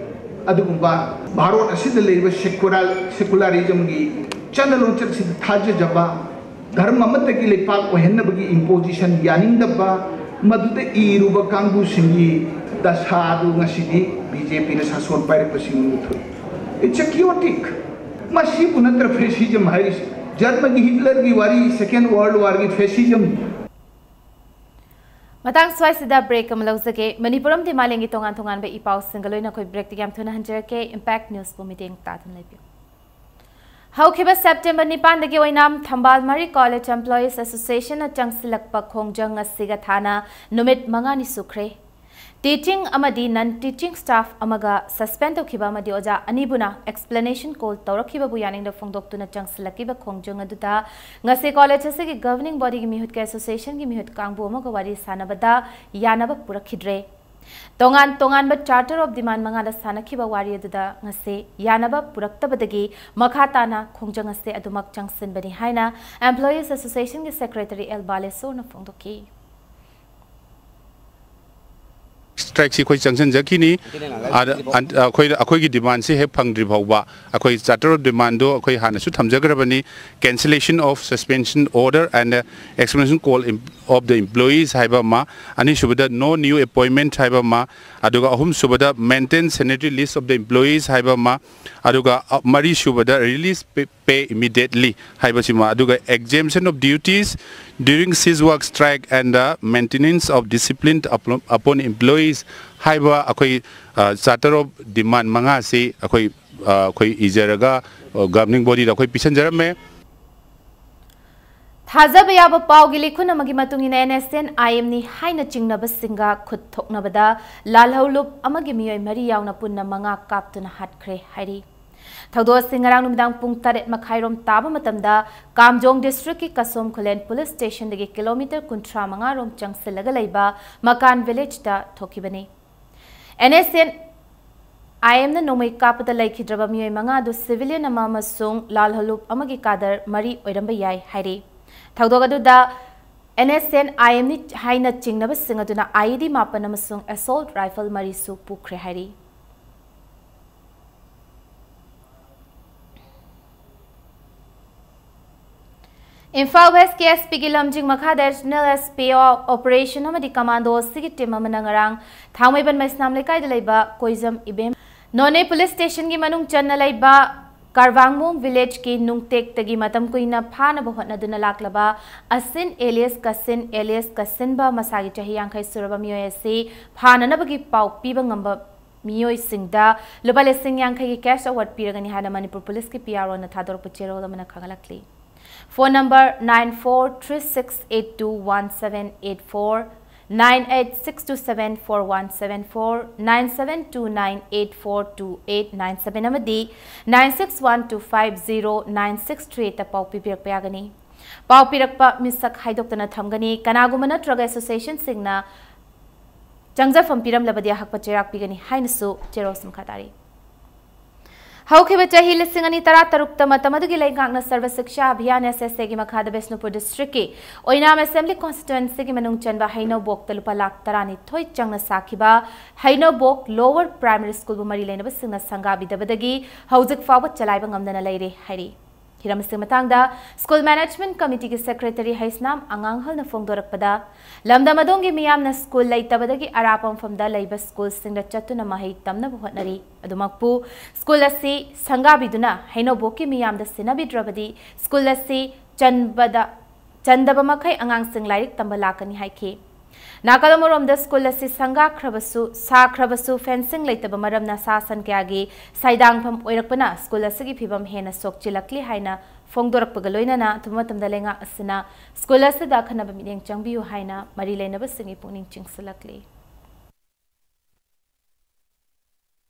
ꯑꯗꯨꯒꯨꯝꯕ ꯚꯥꯔꯣꯠ ꯑꯁꯤꯗ ꯂꯩꯔꯤꯕ secular, secularism ꯒꯤ ꯆꯠꯅ ꯂꯣꯟꯆꯠꯁꯤꯗ ꯊꯥꯖꯖꯕ, ꯙꯔꯃ ꯑꯃꯠꯇꯒꯤ ꯂꯩꯄꯥꯛ ꯑꯣꯏꯍꯟꯅꯕꯒꯤ imposition ꯌꯥꯅꯤꯡꯗꯕ, ꯃꯗꯨꯗ ꯏꯔꯨꯕ ꯀꯥꯡꯕꯨꯁꯤꯡꯒꯤ ꯗꯁꯥ ꯑꯗꯨ ꯉꯁꯤꯗꯤ BJP ꯅ ꯁꯥꯁꯣꯟ ꯄꯥꯏꯔꯛꯄꯁꯤꯡ ꯎꯊꯣꯛꯏ꯫ It's a chaotic. ꯃꯁꯤꯕꯨ ꯅꯠꯇ꯭ꯔ fascism ꯍꯥꯏꯔꯤꯁꯤ? ꯖꯔꯃꯒꯤ ꯍꯤꯠꯂꯔꯒꯤ ꯋꯥꯔꯤ, Second World War ꯒꯤ fascism꯫ ꯃꯇꯥꯡ ꯁ꯭ꯋꯥꯏꯁꯤꯗ break ꯑꯃ ꯂꯧꯖꯒꯦ꯫ ꯃꯅꯤꯄꯨꯔ ꯑꯃꯗꯤ ꯃꯥꯂꯦꯝꯒꯤ ꯇꯣꯉꯥꯟ ꯇꯣꯉꯥꯟꯕ ꯏ ꯄꯥꯎꯁꯤꯡꯒ ꯂꯣꯏꯅ ꯑꯩꯈꯣꯏ break ꯇꯒꯤ ꯌꯥꯝ ꯊꯨꯅ ꯍꯟꯖꯔꯛꯀꯦ꯫ Impact News ꯄꯨ ꯃꯤꯠꯌꯦꯡ ꯇꯥꯗꯨꯅ ꯂꯩꯕꯤꯌꯨ꯫ ꯍꯧꯈꯤꯕ ꯁꯦꯞꯇꯦꯝꯕꯔ ꯅꯤꯄꯥꯟꯗꯒꯤ ꯑꯣꯏꯅꯥꯝ ꯊꯝꯕꯥꯜ ꯃꯔꯤ College Employees Association ꯅ ꯆꯪꯁꯤꯜꯂꯛꯄ ꯈꯣꯡꯖꯪ ꯑꯁꯤꯒ ꯊꯥꯅ ꯅꯨꯃꯤꯠ ꯃꯉꯥꯅꯤ ꯁꯨꯈ꯭ꯔꯦ꯫ Teaching ꯑꯃꯗꯤ non teaching staff ꯑꯃꯒ suspend ꯇꯧꯈꯤꯕ ꯑꯃꯗꯤ ꯑꯣꯖꯥ ꯑꯅꯤꯕꯨꯅ explanation call ꯇꯧꯔꯛꯈꯤꯕꯕꯨ ꯌꯥꯅꯤꯡꯗꯕ ꯐꯣꯡꯗꯣꯛꯇꯨꯅ ꯆꯪꯁꯤꯜꯂꯛꯈꯤꯕ ꯈꯣꯡꯖꯪ ꯑꯗꯨꯗ ꯉꯁꯤ college ꯑꯁꯤꯒꯤ governing body ꯒꯤ ꯃꯤꯍꯨꯠ ꯀꯌꯥ, association ꯒꯤ ꯃꯤꯍꯨꯠ ꯀꯥꯡꯕꯨ ꯑꯃꯒ ꯋꯥꯔꯤ ꯁꯥꯟꯅꯕꯗ ꯌꯥꯅꯕ ꯄꯨꯔꯛꯈꯤꯗ꯭ꯔꯦ꯫ ꯇꯣꯉꯥꯟ ꯇꯣꯉꯥꯟꯕ charter of demand ꯃꯉꯥꯗ ꯁꯥꯟꯅꯈꯤꯕ ꯋꯥꯔꯤ ꯑꯗꯨꯗ ꯉꯁꯤ ꯌꯥꯅꯕ ꯄꯨꯔꯛꯇꯕꯗꯒꯤ ꯃꯈꯥ ꯇꯥꯅ ꯈꯣꯡꯖꯪ ꯑꯁꯤ ꯑꯗꯨꯃꯛ ꯆꯪꯁꯤꯟꯕꯅꯤ ꯍꯥꯏꯅ Employees Association ꯒꯤ Secretary ꯑꯦꯜ ꯕꯥꯂꯦꯁꯣꯔꯅ ꯐꯣꯡꯗꯣꯛꯈꯤ꯫ strike ꯁꯤ ꯑꯩꯈꯣꯏ ꯆꯪꯁꯤꯟꯖꯈꯤꯅꯤ꯫ ꯑꯗ ꯑꯟ- ꯑꯩꯈꯣꯏ ꯑꯩꯈꯣꯏꯒꯤ demand ꯁꯤ ꯍꯦꯛ ꯐꯪꯗ꯭ꯔꯤ ꯐꯥꯎꯕ ꯑꯩꯈꯣꯏ charter of demand ꯗꯣ ꯑꯩꯈꯣꯏ ꯍꯥꯟꯅꯁꯨ ꯊꯝꯖꯈ꯭ꯔꯕꯅꯤ, cancellation of suspension order and examination call of the employees ꯍꯥꯏꯕ ꯑꯃ, ꯑꯅꯤꯁꯨꯕꯗ no new appointment ꯍꯥꯏꯕ ꯑꯃ, ꯑꯗꯨꯒ ꯑꯍꯨꯝꯁꯨꯕꯗ maintain sanitary list of the employees ꯍꯥꯏꯕ ꯑꯃ, ꯑꯗꯨꯒ ꯑ, ꯃꯔꯤꯁꯨꯕꯗ release pay, pay immediately ꯍꯥꯏꯕꯁꯤꯃ, ꯑꯗꯨꯒ exemption of duties during cease work strike and the maintenance of discipline upon employees ꯍꯥꯏꯕ ꯑꯩꯈꯣꯏ charter of demand ꯃꯉꯥꯁꯤ ꯑꯩꯈꯣꯏ ꯑ, ꯑꯩꯈꯣꯏ ꯏꯖꯔꯒ governing body ꯗ ꯑꯩꯈꯣꯏ ꯄꯤꯁꯟꯖꯔꯝꯃꯦ꯫ ꯊꯥꯖꯕ ꯌꯥꯕ ꯄꯥꯎꯒꯤ ꯂꯤꯈꯨꯟ ꯑꯃꯒꯤ ꯃꯇꯨꯡ ꯏꯟꯅ NSCN IM ꯅꯤ ꯍꯥꯏꯅ ꯆꯤꯡꯅꯕꯁꯤꯡꯒ ꯈꯨꯠ ꯊꯣꯛꯅꯕꯗ ꯂꯥꯜꯍꯧꯂꯨꯞ ꯑꯃꯒꯤ ꯃꯤꯑꯣꯏ ꯃꯔꯤ ꯌꯥꯎꯅ ꯄꯨꯟꯅ ꯃꯉꯥ ꯀꯥꯞꯇꯨꯅ ꯍꯥꯠꯈ꯭ꯔꯦ ꯍꯥꯏꯔꯤ꯫ ꯊꯧꯗꯣꯛ ꯑꯁꯤ ꯉꯔꯥꯡ ꯅꯨꯃꯤꯗꯥꯡ ꯄꯨꯡ ꯇꯔꯦꯠ ꯃꯈꯥꯏꯔꯣꯝ ꯇꯥꯕ ꯃꯇꯝꯗ ꯀꯥꯝꯖꯣꯡ district ꯀꯤ ꯀꯁꯣꯝ ꯈꯨꯂꯦꯟ police station ꯗꯒꯤ kilometre ꯀꯨꯟꯊ꯭ꯔꯥ ꯃꯉꯥ ꯔꯣꯝ ꯆꯪꯁꯤꯜꯂꯒ ꯂꯩꯕ ꯃꯀꯥꯟ village ꯇ ꯊꯣꯛꯈꯤꯕꯅꯤ꯫ NSCN IM ꯅ ꯅꯣꯡꯃꯩ ꯀꯥꯞꯄꯗ ꯂꯩꯈꯤꯗ꯭ꯔꯕ ꯃꯤꯑꯣꯏ ꯃꯉꯥ ꯑꯗꯨ civilian ꯑꯃ ꯑꯃꯁꯨꯡ ꯂꯥꯜꯍꯧꯂꯨꯞ ꯑꯃꯒꯤ cadre ꯃꯔꯤ ꯑꯣꯏꯔꯝꯕ ꯌꯥꯏ ꯍꯥꯏꯔꯤ꯫ ꯊꯧꯗꯣꯛ ꯑꯗꯨꯗ NSCN IM ꯅꯤ ꯍꯥꯏꯅ ꯆꯤꯡꯅꯕꯁꯤꯡ ꯑꯗꯨꯅ IED ꯃꯥꯄꯟ ꯑꯃꯁꯨꯡ assault rifle ꯃꯔꯤꯁꯨ ꯄꯨꯈ꯭ꯔꯦ ꯍꯥꯏꯔꯤ꯫ ꯏꯝꯐꯥꯜ West ꯀꯤ SP ꯒꯤ ꯂꯝꯖꯤꯡ ꯃꯈꯥꯗ additional SP operation ꯑꯃꯗꯤ commando ꯑꯁꯤꯒꯤ team ꯑꯃꯅ ꯉꯔꯥꯡ ꯊꯥꯡꯃꯩꯕꯟ ꯃꯩꯁꯅꯥꯝ ꯂꯩꯀꯥꯏꯗ ꯂꯩꯕ ꯀꯣꯏꯖꯝ ꯏꯕꯦꯝ, ꯅꯣꯅꯦ police station ꯒꯤ ꯃꯅꯨꯡ ꯆꯟꯅ ꯂꯩꯕ ꯀꯥꯔꯕꯥꯡꯃꯣꯡ village ꯀꯤ ꯅꯨꯡꯇꯦꯛꯇꯒꯤ ꯃꯇꯝ ꯀꯨꯏꯅ ꯐꯥꯅꯕ ꯍꯣꯠꯅꯗꯨꯅ ꯂꯥꯛꯂꯕ ꯑꯁꯤꯟ alias ꯀꯁꯤꯟ alias ꯀꯁꯤꯟꯕ, ꯃꯁꯥꯒꯤ ꯆꯍꯤ ꯌꯥꯡꯈꯩ ꯁꯨꯔꯕ ꯃꯤꯑꯣꯏ ꯑꯁꯤ ꯐꯥꯅꯅꯕꯒꯤ ꯄꯥꯎ ꯄꯤꯕ ꯉꯝꯕ ꯃꯤꯑꯣꯏꯁꯤꯡꯗ ꯂꯨꯄꯥ ꯂꯤꯁꯤꯡ ꯌꯥꯡꯈꯩꯒꯤ cash award ꯄꯤꯔꯒꯅꯤ ꯍꯥꯏꯅ ꯃꯅꯤꯄꯨꯔ police ꯀꯤ PRO ꯅ ꯊꯥꯗꯣꯔꯛꯄ ꯆꯦꯔꯣꯜ ꯑꯃꯅ ꯈꯪꯍꯜꯂꯛꯂꯤ꯫ Phone number nine four three six eight two one seven eight four, nine eight six two seven four one seven four, nine seven two nine eight four two eight nine seven ꯑꯃꯗꯤ nine six one two five zero nine six three eight ꯇ ꯄꯥꯎ ꯄꯤꯕꯤꯔꯛꯄ ꯌꯥꯒꯅꯤ꯫ ꯄꯥꯎ ꯄꯤꯔꯛꯄ ꯃꯤꯁꯛ ꯍꯥꯏꯗꯣꯛꯇꯅ ꯊꯝꯒꯅꯤ꯫ ꯀꯅꯥꯒꯨꯝꯕ ꯅꯠꯇ꯭ꯔꯒ association ꯁꯤꯡꯅ ꯆꯪꯖꯐꯝ ꯄꯤꯔꯝꯂꯕꯗꯤ ꯑꯍꯛꯄ ꯆꯩꯔꯥꯛ ꯄꯤꯒꯅꯤ ꯍꯥꯏꯅꯁꯨ ꯆꯦꯔꯣꯜꯁꯤ ꯃꯈꯥ ꯇꯥꯔꯤ꯫ ꯍꯧꯈꯤꯕ ꯆꯍꯤ ꯂꯤꯁꯤꯡ ꯑꯅꯤ ꯇꯔꯥ ꯇꯔꯨꯛꯇ ꯃꯇꯝ ꯑꯗꯨꯒꯤ ꯂꯩꯉꯥꯛꯅ ꯁꯔꯕ ꯁꯤꯛꯁꯥ ꯑꯚꯤꯌꯥꯟ, S S A, ꯒꯤ ꯃꯈꯥꯗ ꯕꯤꯁꯅꯨꯄꯨꯔ district ꯀꯤ ꯑꯣꯏꯅꯥꯝ assembly constituency ꯒꯤ ꯃꯅꯨꯡ ꯆꯟꯕ ꯍꯩꯅꯧꯕꯣꯛꯇ ꯂꯨꯄꯥ ꯂꯥꯈ ꯇꯔꯥꯅꯤꯊꯣꯏ ꯆꯪꯅ ꯁꯥꯈꯤꯕ ꯍꯩꯅꯧꯕꯣꯛ lower primary school ꯕꯨ ꯃꯔꯤ ꯂꯩꯅꯕꯁꯤꯡꯅ ꯁꯪꯒꯥꯕꯤꯗꯕꯗꯒꯤ ꯍꯧꯖꯤꯛ ꯐꯥꯎꯕ ꯆꯂꯥꯏꯕ ꯉꯝꯗꯅ ꯂꯩꯔꯦ ꯍꯥꯏꯔꯤ꯫ ꯍꯤꯔꯝ ꯑꯁꯤꯒꯤ ꯃꯇꯥꯡꯗ school management committee ꯒꯤ secretary ꯍꯩꯁꯅꯥꯝ ꯑꯉꯥꯡꯍꯜꯅ ꯐꯣꯡꯗꯣꯔꯛꯄꯗ, ꯂꯝꯗꯝ ꯑꯗꯣꯝꯒꯤ ꯃꯤꯌꯥꯝꯅ school ꯂꯩꯇꯕꯗꯒꯤ ꯑꯔꯥꯞꯄ ꯃꯐꯝꯗ ꯂꯩꯕ school ꯁꯤꯡꯗ ꯆꯠꯇꯨꯅ ꯃꯍꯩ ꯇꯝꯅꯕ ꯍꯣꯠꯅꯔꯤ꯫ ꯑꯗꯨꯃꯛꯄꯨ school ꯑꯁꯤ ꯁꯪꯒꯥꯕꯤꯗꯨꯅ ꯍꯩꯅꯧꯕꯣꯛꯀꯤ ꯃꯤꯌꯥꯝꯗ ꯁꯤꯟꯅꯕꯤꯗ꯭ꯔꯕꯗꯤ school ꯑꯁꯤ ꯆꯟꯕꯗ, ꯆꯟꯗꯕ ꯃꯈꯩ ꯑꯉꯥꯡꯁꯤꯡ ꯂꯥꯏꯔꯤꯛ ꯇꯝꯕ ꯂꯥꯛꯀꯅꯤ ꯍꯥꯏꯈꯤ꯫ ꯅꯥꯀꯜ ꯑꯃꯔꯣꯝꯗ school ꯑꯁꯤ ꯁꯪꯒꯥꯈ꯭ꯔꯕꯁꯨ, ꯁꯥꯈ꯭ꯔꯕꯁꯨ fencing ꯂꯩꯇꯕ ꯃꯔꯝꯅ ꯁꯥ ꯁꯟ ꯀꯌꯥꯒꯤ ꯁꯥꯏꯗꯥꯡꯐꯝ ꯑꯣꯏꯔꯛꯄꯅ school ꯑꯁꯤꯒꯤ ꯐꯤꯕꯝ ꯍꯦꯟꯅ ꯁꯣꯛꯆꯤꯜꯂꯛꯂꯤ ꯍꯥꯏꯅ ꯐꯣꯡꯗꯣꯔꯛꯄꯒ ꯂꯣꯏꯅꯅ ꯑꯊꯨꯕ ꯃꯇꯝꯗ ꯂꯩꯉꯥꯛ ꯑꯁꯤꯅ school ꯑꯁꯤꯗ ꯑꯈꯟꯅꯕ ꯃꯤꯠꯌꯦꯡ ꯆꯪꯕꯤꯌꯨ ꯍꯥꯏꯅ ꯃꯔꯤ ꯂꯩꯅꯕꯁꯤꯡꯒꯤ ꯄꯨꯛꯅꯤꯡ ꯆꯤꯡꯁꯤꯜꯂꯛꯂꯤ꯫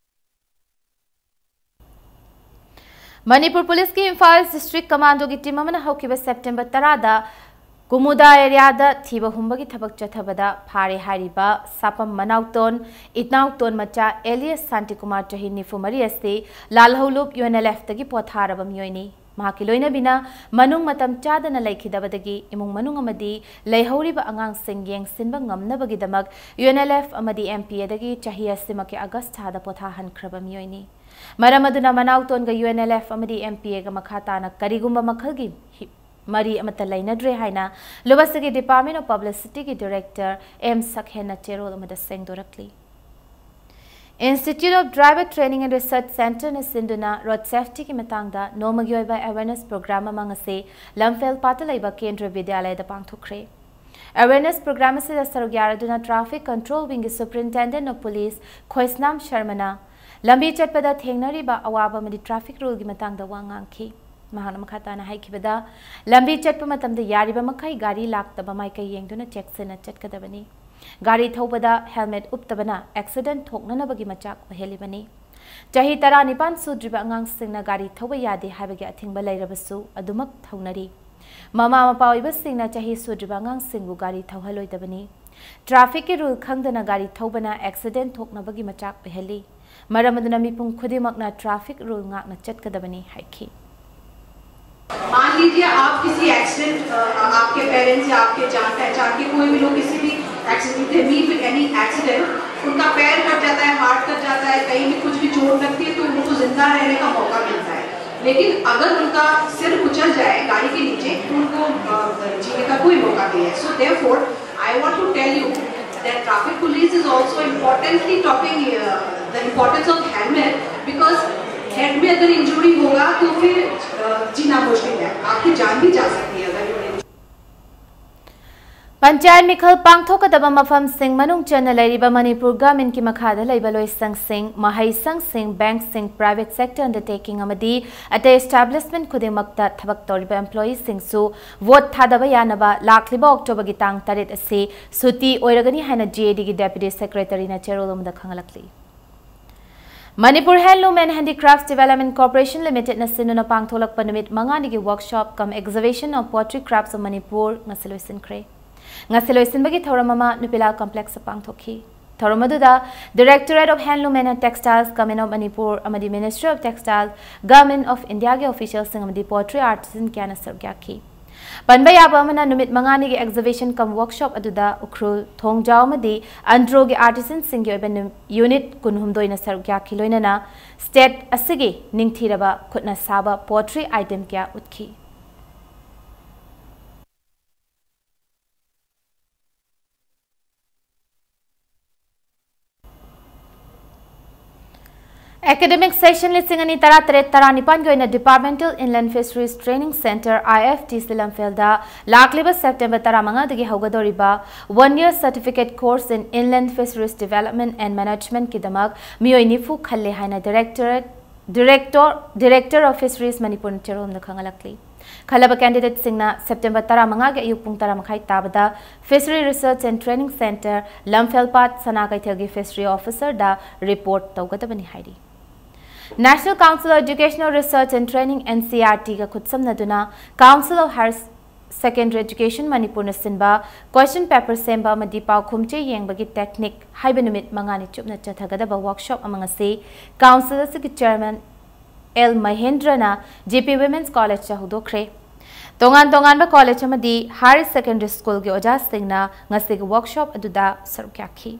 ꯃꯅꯤꯄꯨꯔ ꯄꯨꯂꯤꯁꯀꯤ ꯏꯝꯐꯥꯜ East District Commando ꯒꯤ team ꯑꯃꯅ ꯍꯧꯈꯤꯕ September ꯇꯔꯥꯗ ꯀꯨꯃꯨꯗꯥ area ꯗ ꯊꯤꯕ ꯍꯨꯝꯕꯒꯤ ꯊꯕꯛ ꯆꯠꯊꯕꯗ ꯐꯥꯔꯦ ꯍꯥꯏꯔꯤꯕ ꯁꯥꯄꯝ ꯃꯅꯥꯎꯇꯣꯟ, ꯏꯠꯅꯥꯎꯇꯣꯟ ꯃꯆꯥ alias ꯁꯥꯟꯇꯤꯀꯨꯃꯥꯔ, ꯆꯍꯤ ꯅꯤꯐꯨ ꯃꯔꯤ ꯑꯁꯤ ꯂꯥꯜꯍꯧꯂꯨꯞ UNLF ꯇꯒꯤ ꯄꯣꯊꯥꯔꯕ ꯃꯤꯑꯣꯏꯅꯤ꯫ ꯃꯍꯥꯛꯀꯤ ꯂꯣꯏꯅꯕꯤꯅ ꯃꯅꯨꯡ ꯃꯇꯝ ꯆꯥꯗꯅ ꯂꯩꯈꯤꯗꯕꯗꯒꯤ ꯏꯃꯨꯡ ꯃꯅꯨꯡ ꯑꯃꯗꯤ ꯂꯩꯍꯧꯔꯤꯕ ꯑꯉꯥꯡꯁꯤꯡ ꯌꯦꯡꯁꯤꯟꯕ ꯉꯝꯅꯕꯒꯤꯗꯃꯛ UNLF ꯑꯃꯗꯤ MPA ꯗꯒꯤ ꯆꯍꯤ ꯑꯁꯤꯃꯛꯀꯤ August ꯊꯥꯗ ꯄꯣꯊꯥꯍꯟꯈ꯭ꯔꯕ ꯃꯤꯑꯣꯏꯅꯤ꯫ ꯃꯔꯝ ꯑꯗꯨꯅ ꯃꯅꯥꯎꯇꯣꯟꯒ UNLF ꯑꯃꯗꯤ MPA ꯒ ꯃꯈꯥ ꯇꯥꯅ ꯀꯔꯤꯒꯨꯝꯕ ꯃꯈꯜꯒꯤ ꯍꯤ-, ꯃꯔꯤ ꯑꯃꯠꯇ ꯂꯩꯅꯗ꯭ꯔꯦ ꯍꯥꯏꯅ ꯂꯨꯕꯁꯤꯒꯤ Department of Publicity ꯒꯤ director ꯑꯦꯝ ꯁꯛꯍꯦꯟꯅ ꯆꯦꯔꯣꯜ ꯑꯃꯗ ꯁꯦꯡꯗꯣꯔꯛꯂꯤ꯫ Institute of Driver Training and Research Centre ꯅ ꯁꯤꯟꯗꯨꯅ road safety ꯒꯤ ꯃꯇꯥꯡꯗ ꯅꯣꯡꯃꯒꯤ ꯑꯣꯏꯕ awareness program ꯑꯃ ꯉꯁꯤ ꯂꯝꯐꯦꯜ ꯄꯥꯠꯇ ꯂꯩꯕ ꯀꯦꯟꯗ꯭ꯔ ꯕꯤꯗ꯭ꯌꯥꯂꯌꯗ ꯄꯥꯡꯊꯣꯛꯈ꯭ꯔꯦ꯫ Awareness program ꯑꯁꯤꯗ ꯁꯔꯨꯛ ꯌꯥꯔꯗꯨꯅ Traffic Control Wing ꯒꯤ Superintendent of Police ꯈꯣꯏꯁꯅꯥꯝ ꯁꯔꯃꯅ ꯂꯝꯕꯤ ꯆꯠꯄꯗ ꯊꯦꯡꯅꯔꯤꯕ ꯑꯋꯥꯕ ꯑꯃꯗꯤ traffic rule ꯒꯤ ꯃꯇꯥꯡꯗ ꯋꯥ ꯉꯥꯡꯈꯤ꯫ ꯃꯍꯥꯛꯅ ꯃꯈꯥ ꯇꯥꯅ ꯍꯥꯏꯈꯤꯕꯗ, ꯂꯝꯕꯤ ꯆꯠꯄ ꯃꯇꯝꯗ ꯌꯥꯔꯤꯕ ꯃꯈꯩ ꯒꯥꯔꯤ ꯂꯥꯛꯇꯕ ꯃꯥꯏꯀꯩ ꯌꯦꯡꯗꯨꯅ ꯆꯦꯛꯁꯤꯟꯅ ꯆꯠꯀꯗꯕꯅꯤ꯫ ꯒꯥꯔꯤ ꯊꯧꯕꯗ helmet ꯎꯞꯇꯕꯅ accident ꯊꯣꯛꯅꯅꯕꯒꯤ ꯃꯆꯥꯛ ꯑꯣꯏꯍꯜꯂꯤꯕꯅꯤ꯫ ꯆꯍꯤ ꯇꯔꯥꯅꯤꯄꯥꯟ ꯁꯨꯗ꯭ꯔꯤꯕ ꯑꯉꯥꯡꯁꯤꯡꯅ ꯒꯥꯔꯤ ꯊꯧꯕ ꯌꯥꯗꯦ ꯍꯥꯏꯕꯒꯤ ꯑꯊꯤꯡꯕ ꯂꯩꯔꯕꯁꯨ ꯑꯗꯨꯃꯛ ꯊꯧꯅꯔꯤ꯫ ꯃꯃꯥ ꯃꯄꯥ ꯑꯣꯏꯕꯁꯤꯡꯅ ꯆꯍꯤ ꯁꯨꯗ꯭ꯔꯤꯕ ꯑꯉꯥꯡꯁꯤꯡꯕꯨ ꯒꯥꯔꯤ ꯊꯧꯍꯜꯂꯣꯏꯗꯕꯅꯤ꯫ Traffic ꯀꯤ rule ꯈꯪꯗꯅ ꯒꯥꯔꯤ ꯊꯧꯕꯅ accident ꯊꯣꯛꯅꯕꯒꯤ ꯃꯆꯥꯛ ꯑꯣꯏꯍꯜꯂꯤ꯫ ꯃꯔꯝ ꯑꯗꯨꯅ ꯃꯤꯄꯨꯝ ꯈꯨꯗꯤꯡꯃꯛꯅ traffic rule ꯉꯥꯛꯅ ꯆꯠꯀꯗꯕꯅꯤ ꯍꯥꯏꯈꯤ꯫ मान लीजिए आप किसी एक्सीडेंट, आपके पेरेंट्स या आपके जान पहचान के कोई भी लोग किसी भी accident, they meet with any accident, उनका पैर कट जाता है, हाथ कट जाता है, कहीं भी कुछ भी चोट लगती है, तो उनको जिंदा रहने का मौका मिलता है। लेकिन अगर उनका सिर कुचल जाए गाड़ी के नीचे, तो उनको जीने का कोई मौका नहीं है। So therefore, I want to tell you that traffic police is also importantly talking the importance of helmet, because head में अगर इंजरी होगा तो फिर जीना मुश्किल है, आपकी जान भी जा सकती है अगर। ꯄꯟꯆꯥꯌꯠ ꯃꯤꯈꯜ ꯄꯥꯡꯊꯣꯛꯀꯗꯕ ꯃꯐꯝꯁꯤꯡ ꯃꯅꯨꯡ ꯆꯟꯅ ꯂꯩꯔꯤꯕ ꯃꯅꯤꯄꯨꯔ ꯒꯚꯔꯟꯃꯦꯟꯠꯀꯤ ꯃꯈꯥꯗ ꯂꯩꯕ ꯂꯣꯏꯁꯪꯁꯤꯡ, ꯃꯍꯩꯁꯪꯁꯤꯡ, ꯕꯦꯡꯛꯁꯤꯡ, private sector undertaking ꯑꯃꯗꯤ ꯑꯇꯩ establishment ꯈꯨꯗꯤꯡꯃꯛꯇ ꯊꯕꯛ ꯇꯧꯔꯤꯕ employeeꯁꯤꯡꯁꯨ ꯚꯣꯠ ꯊꯥꯗꯕ ꯌꯥꯅꯕ ꯂꯥꯛꯂꯤꯕ ꯑꯣꯛꯇꯣꯕꯔꯒꯤ ꯇꯥꯡ ꯇꯔꯦꯠ ꯑꯁꯤ ꯁꯨꯇꯤ ꯑꯣꯏꯔꯒꯅꯤ ꯍꯥꯏꯅ GADꯒꯤ Deputy Secretaryꯅ ꯆꯦꯔꯣꯜ ꯑꯃꯗ ꯈꯪꯍꯜꯂꯛꯂꯤ꯫ Manipur Handloom and Handicrafts Development Corporation Limitedꯅ ꯁꯤꯟꯗꯨꯅ ꯄꯥꯡꯊꯣꯛꯂꯛꯄ ꯅꯨꯃꯤꯠ ꯃꯉꯥꯅꯤꯒꯤ workshop cum exhibition of pottery crafts of Manipur ꯉꯁꯤ ꯂꯣꯏꯁꯤꯟꯈ꯭ꯔꯦ꯫ ꯉꯁꯤ ꯂꯣꯏꯁꯤꯟꯕꯒꯤ ꯊꯧꯔꯝ ꯑꯃ ꯅꯨꯄꯤꯂꯥꯜ complexꯇ ꯄꯥꯡꯊꯣꯛꯈꯤ꯫ ꯊꯧꯔꯝ ꯑꯗꯨꯗ Directorate of Handloom and Textiles, Government of Manipur ꯑꯃꯗꯤ Ministry of Textiles, Government of Indiaꯒꯤ officialꯁꯤꯡ ꯑꯃꯗꯤ pottery artisan ꯀꯌꯥꯅ ꯁꯔꯨꯛ ꯌꯥꯈꯤ꯫ ꯄꯟꯕ ꯌꯥꯕ ꯑꯃꯅ, ꯅꯨꯃꯤꯠ ꯃꯉꯥꯅꯤꯒꯤ exhibition cum workshop ꯑꯗꯨꯗ ꯎꯈ꯭ꯔꯨꯜ, ꯊꯣꯡꯖꯥꯎ ꯑꯃꯗꯤ ꯑꯟꯗ꯭ꯔꯣꯒꯤ artisanꯁꯤꯡꯒꯤ ꯑꯣꯏꯕ ꯅꯨ-, unit ꯀꯨꯟꯍꯨꯝꯗꯣꯏꯅ ꯁꯔꯨꯛ ꯌꯥꯈꯤ, ꯂꯣꯏꯅꯅ state ꯑꯁꯤꯒꯤ ꯅꯤꯡꯊꯤꯔꯕ ꯈꯨꯠꯅ ꯁꯥꯕ pottery item ꯀꯌꯥ ꯎꯠꯈꯤ꯫ Academic session ꯂꯤꯁꯤꯡ ꯑꯅꯤ ꯇꯔꯥꯇꯔꯦꯠ ꯇꯔꯥꯅꯤꯄꯥꯟꯒꯤ ꯑꯣꯏꯅ Departmental Inland Fisheries Training Centre, IFTC, ꯂꯝꯐꯦꯜꯗ ꯂꯥꯛꯂꯤꯕ September ꯇꯔꯥꯃꯉꯥꯗꯒꯤ ꯍꯧꯒꯗꯧꯔꯤꯕ one year certificate course in Inland Fisheries Development and Managementꯀꯤꯗꯃꯛ ꯃꯤꯑꯣꯏ ꯅꯤꯐꯨ ꯈꯜꯂꯦ ꯍꯥꯏꯅ Directorate, Director, Director of Fisheries ꯃꯅꯤꯄꯨꯔꯅ ꯆꯦꯔꯣꯜ ꯑꯃꯗ ꯈꯪꯍꯜꯂꯛꯂꯤ꯫ ꯈꯜꯂꯕ candidateꯁꯤꯡꯅ September ꯇꯔꯥꯃꯉꯥꯒꯤ ꯑꯌꯨꯛ ꯄꯨꯡ ꯇꯔꯥ ꯃꯈꯥꯏ ꯇꯥꯕꯗ Fishery Research and Training Centre, ꯂꯝꯐꯦꯜꯄꯥꯠ, ꯁꯅꯥ ꯀꯩꯊꯦꯜꯒꯤ Fishery Officerꯗ report ꯇꯧꯒꯗꯕꯅꯤ ꯍꯥꯏꯔꯤ꯫ National Council of Educational Research and Training, NCERTꯒ ꯈꯨꯠꯁꯝꯅꯗꯨꯅ Council of Higher Secondary Education ꯃꯅꯤꯄꯨꯔꯅ ꯁꯤꯟꯕ question paper ꯁꯦꯝꯕ ꯑꯃꯗꯤ ꯄꯥꯎꯈꯨꯝ ꯆꯦ ꯌꯦꯡꯕꯒꯤ technique ꯍꯥꯏꯕ ꯅꯨꯃꯤꯠ ꯃꯉꯥꯅꯤ ꯆꯨꯞꯅ ꯆꯠꯊꯒꯗꯕ workshop ꯑꯃ ꯉꯁꯤ council ꯑꯁꯤꯒꯤ chairman ꯑꯦꯜ ꯃꯍꯦꯟꯗ꯭ꯔꯅ J P Women's College ꯇ ꯍꯧꯗꯣꯛꯈ꯭ꯔꯦ꯫ ꯇꯣꯉꯥꯟ ꯇꯣꯉꯥꯟꯕ college ꯑꯃꯗꯤ higher secondary school ꯒꯤ ꯑꯣꯖꯥꯁꯤꯡꯅ ꯉꯁꯤꯒꯤ workshop ꯑꯗꯨꯗ ꯁꯔꯨꯛ ꯌꯥꯈꯤ꯫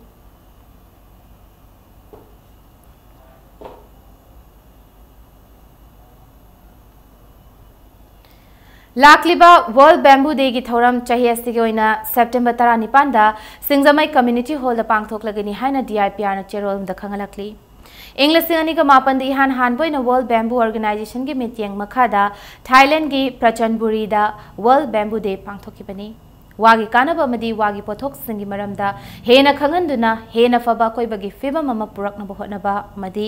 ꯂꯥꯛꯂꯤꯕ World Bamboo Day ꯒꯤ ꯊꯧꯔꯝ ꯆꯍꯤ ꯑꯁꯤꯒꯤ ꯑꯣꯏꯅ September ꯇꯔꯥꯅꯤꯄꯥꯟꯗ ꯁꯤꯡꯖꯃꯩ Community Hall ꯗ ꯄꯥꯡꯊꯣꯛꯂꯒꯅꯤ ꯍꯥꯏꯅ D I P R ꯅ ꯆꯦꯔꯣꯜ ꯑꯃꯗ ꯈꯪꯍꯜꯂꯛꯂꯤ꯫ ꯏꯪ ꯂꯤꯁꯤꯡ ꯑꯅꯤꯒ ꯃꯥꯄꯟꯗ ꯏꯍꯥꯟ ꯍꯥꯟꯕ ꯑꯣꯏꯅ World Bamboo Organization ꯒꯤ ꯃꯤꯠꯌꯦꯡ ꯃꯈꯥꯗ Thailand ꯒꯤ ꯄ꯭ꯔꯆꯟꯕꯨꯔꯤꯗ World Bamboo Day ꯄꯥꯡꯊꯣꯛꯈꯤꯕꯅꯤ꯫ ꯋꯥꯒꯤ ꯀꯥꯟꯅꯕ ꯑꯃꯗꯤ ꯋꯥꯒꯤ ꯄꯣꯠꯊꯣꯛꯁꯤꯡꯒꯤ ꯃꯔꯝꯗ ꯍꯦꯟꯅ ꯈꯪꯍꯟꯗꯨꯅ ꯍꯦꯟꯅ ꯐꯕ ꯑꯀꯣꯏꯕꯒꯤ ꯐꯤꯕꯝ ꯑꯃ ꯄꯨꯔꯛꯅꯕ ꯍꯣꯠꯅꯕ ꯑꯃꯗꯤ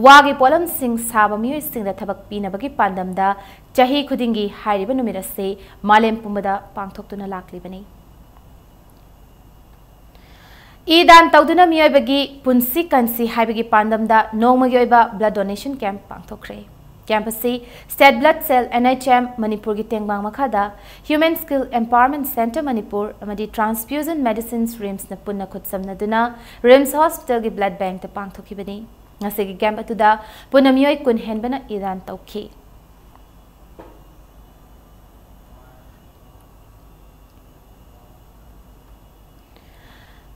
ꯋꯥꯒꯤ ꯄꯣꯠꯂꯝꯁꯤꯡ ꯁꯥꯕ ꯃꯤꯑꯣꯏꯁꯤꯡꯗ ꯊꯕꯛ ꯄꯤꯅꯕꯒꯤ ꯄꯥꯟꯗꯝꯗ ꯆꯍꯤ ꯈꯨꯗꯤꯡꯒꯤ ꯍꯥꯏꯔꯤꯕ ꯅꯨꯃꯤꯠ ꯑꯁꯤ ꯃꯥꯂꯦꯝ ꯄꯨꯝꯕꯗ ꯄꯥꯡꯊꯣꯛꯇꯨꯅ ꯂꯥꯛꯂꯤꯕꯅꯤ꯫ ꯏ ꯗꯥꯟ ꯇꯧꯗꯨꯅ ꯃꯤꯑꯣꯏꯕꯒꯤ ꯄꯨꯟꯁꯤ ꯀꯟꯁꯤ ꯍꯥꯏꯕꯒꯤ ꯄꯥꯟꯗꯝꯗ ꯅꯣꯡꯃꯒꯤ ꯑꯣꯏꯕ blood donation camp ꯄꯥꯡꯊꯣꯛꯈ꯭ꯔꯦ꯫ Camp ꯑꯁꯤ State Blood Cell, N H M, ꯃꯅꯤꯄꯨꯔꯒꯤ ꯇꯦꯡꯕꯥꯡ ꯃꯈꯥꯗ Human Skill Empowerment Centre, Manipur ꯑꯃꯗꯤ Transfusion Medicines, RIMS ꯅ ꯄꯨꯟꯅ ꯈꯨꯠꯁꯝꯅꯗꯨꯅ RIMS Hospital ꯒꯤ blood bank ꯇ ꯄꯥꯡꯊꯣꯛꯈꯤꯕꯅꯤ꯫ ꯉꯁꯤꯒꯤ camp ꯑꯗꯨꯗ ꯄꯨꯟꯅ ꯃꯤꯑꯣꯏ ꯀꯨꯟ ꯍꯦꯟꯕꯅ ꯏ ꯗꯥꯟ ꯇꯧꯈꯤ꯫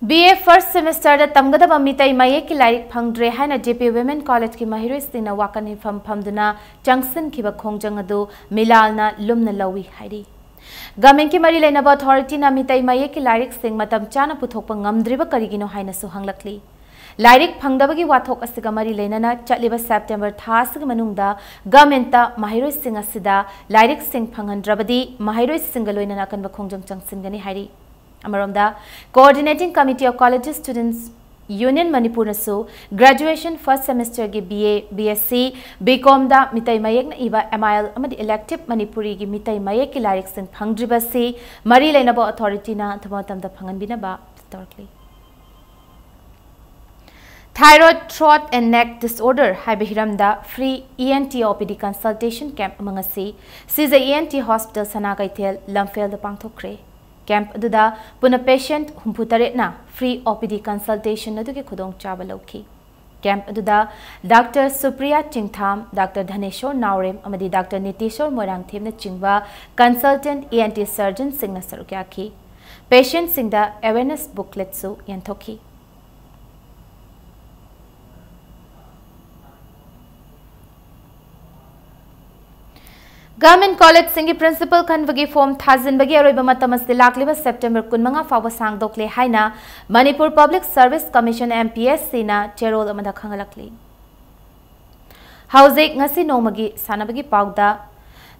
B A first semester ꯗ ꯇꯝꯒꯗꯕ ꯃꯤꯇꯩ ꯃꯌꯦꯛꯀꯤ ꯂꯥꯏꯔꯤꯛ ꯐꯪꯗ꯭ꯔꯦ ꯍꯥꯏꯅ J P Women College ꯀꯤ ꯃꯍꯩꯔꯣꯏꯁꯤꯡꯅ ꯋꯥꯀꯠ ꯃꯤꯐꯝ ꯐꯝꯗꯨꯅ ꯆꯪꯁꯤꯟꯈꯤꯕ ꯈꯣꯡꯖꯪ ꯑꯗꯨ ꯃꯤꯂꯥꯜꯅ ꯂꯨꯝꯅ ꯂꯧꯏ ꯍꯥꯏꯔꯤ꯫ Government ꯀꯤ ꯃꯔꯤ ꯂꯩꯅꯕ authority ꯅ ꯃꯤꯇꯩ ꯃꯌꯦꯛꯀꯤ ꯂꯥꯏꯔꯤꯛꯁꯤꯡ ꯃꯇꯝ ꯆꯥꯅ ꯄꯨꯊꯣꯛꯄ ꯉꯝꯗ꯭ꯔꯤꯕ ꯀꯔꯤꯒꯤꯅꯣ ꯍꯥꯏꯅꯁꯨ ꯍꯪꯂꯛꯂꯤ꯫ ꯂꯥꯏꯔꯤꯛ ꯐꯪꯗꯕꯒꯤ ꯋꯥꯊꯣꯛ ꯑꯁꯤꯒ ꯃꯔꯤ ꯂꯩꯅꯅ ꯆꯠꯂꯤꯕ September ꯊꯥ ꯑꯁꯤꯒꯤ ꯃꯅꯨꯡꯗ government ꯇ ꯃꯍꯩꯔꯣꯏꯁꯤꯡ ꯑꯁꯤꯗ ꯂꯥꯏꯔꯤꯛꯁꯤꯡ ꯐꯪꯍꯟꯗ꯭ꯔꯕꯗꯤ ꯃꯍꯩꯔꯣꯏꯁꯤꯡꯒ ꯂꯣꯏꯅꯅ ꯑꯀꯟꯕ ꯈꯣꯡꯖꯪ ꯆꯪꯁꯤꯟꯒꯅꯤ ꯍꯥꯏꯔꯤ꯫ ꯑꯃꯔꯣꯝꯗ, Coordinating Committee of College Students Union ꯃꯅꯤꯄꯨꯔꯅꯁꯨ graduation first semester ꯒꯤ B A, B S C, B Com ꯗ ꯃꯤꯇꯩ ꯃꯌꯦꯛꯅ ꯏꯕ M I L ꯑꯃꯗꯤ elective ꯃꯅꯤꯄꯨꯔꯤꯒꯤ ꯃꯤꯇꯩ ꯃꯌꯦꯛꯀꯤ ꯂꯥꯏꯔꯤꯛꯁꯤꯡ ꯐꯪꯗ꯭ꯔꯤꯕꯁꯤ ꯃꯔꯤ ꯂꯩꯅꯕ authority ꯅ ꯑꯊꯨꯕ ꯃꯇꯝꯗ ꯐꯪꯍꯟꯕꯤꯅꯕ ꯇꯧꯔꯛꯂꯤ꯫ Thyroid, throat and neck disorder ꯍꯥꯏꯕ ꯍꯤꯔꯝꯗ free E N T O P D consultation camp ꯑꯃ ꯉꯁꯤ ꯁꯤꯖ E N T Hospital ꯁꯅꯥ ꯀꯩꯊꯦꯜ ꯂꯝꯐꯦꯜꯗ ꯄꯥꯡꯊꯣꯛꯈ꯭ꯔꯦ꯫ Camp ꯑꯗꯨꯗ ꯄꯨꯟꯅ patient ꯍꯨꯝꯐꯨ ꯇꯔꯦꯠꯅ free O P D consultation ꯑꯗꯨꯒꯤ ꯈꯨꯗꯣꯡꯆꯥꯕ ꯂꯧꯈꯤ꯫ Camp ꯑꯗꯨꯗ Doctor Supriya Chingtham, Doctor Dhaneshwar Naorem ꯑꯃꯗꯤ Doctor Niteshwar Moirangthemꯅ ꯆꯤꯡꯕ consultant E N T surgeon ꯁꯤꯡꯅ ꯁꯔꯨꯛ ꯌꯥꯈꯤ꯫ Patient ꯁꯤꯡꯗ awareness booklet ꯁꯨ ꯌꯦꯟꯊꯣꯛꯈꯤ꯫ Government college ꯁꯤꯡꯒꯤ principal ꯈꯟꯕꯒꯤ form ꯊꯥꯖꯤꯟꯕꯒꯤ ꯑꯔꯣꯏꯕ ꯃꯇꯝ ꯑꯁꯤ ꯂꯥꯛꯂꯤꯕ September ꯀꯨꯟꯃꯉꯥ ꯐꯥꯎꯕ ꯁꯥꯡꯗꯣꯛꯂꯦ ꯍꯥꯏꯅ Manipur Public Service Commission, M P S C ꯅ ꯆꯦꯔꯣꯜ ꯑꯃꯗ ꯈꯪꯍꯜꯂꯛꯂꯤ꯫ ꯍꯧꯖꯤꯛ ꯉꯁꯤ ꯅꯣꯡꯃꯒꯤ ꯁꯥꯟꯅꯕꯒꯤ ꯄꯥꯎꯗ,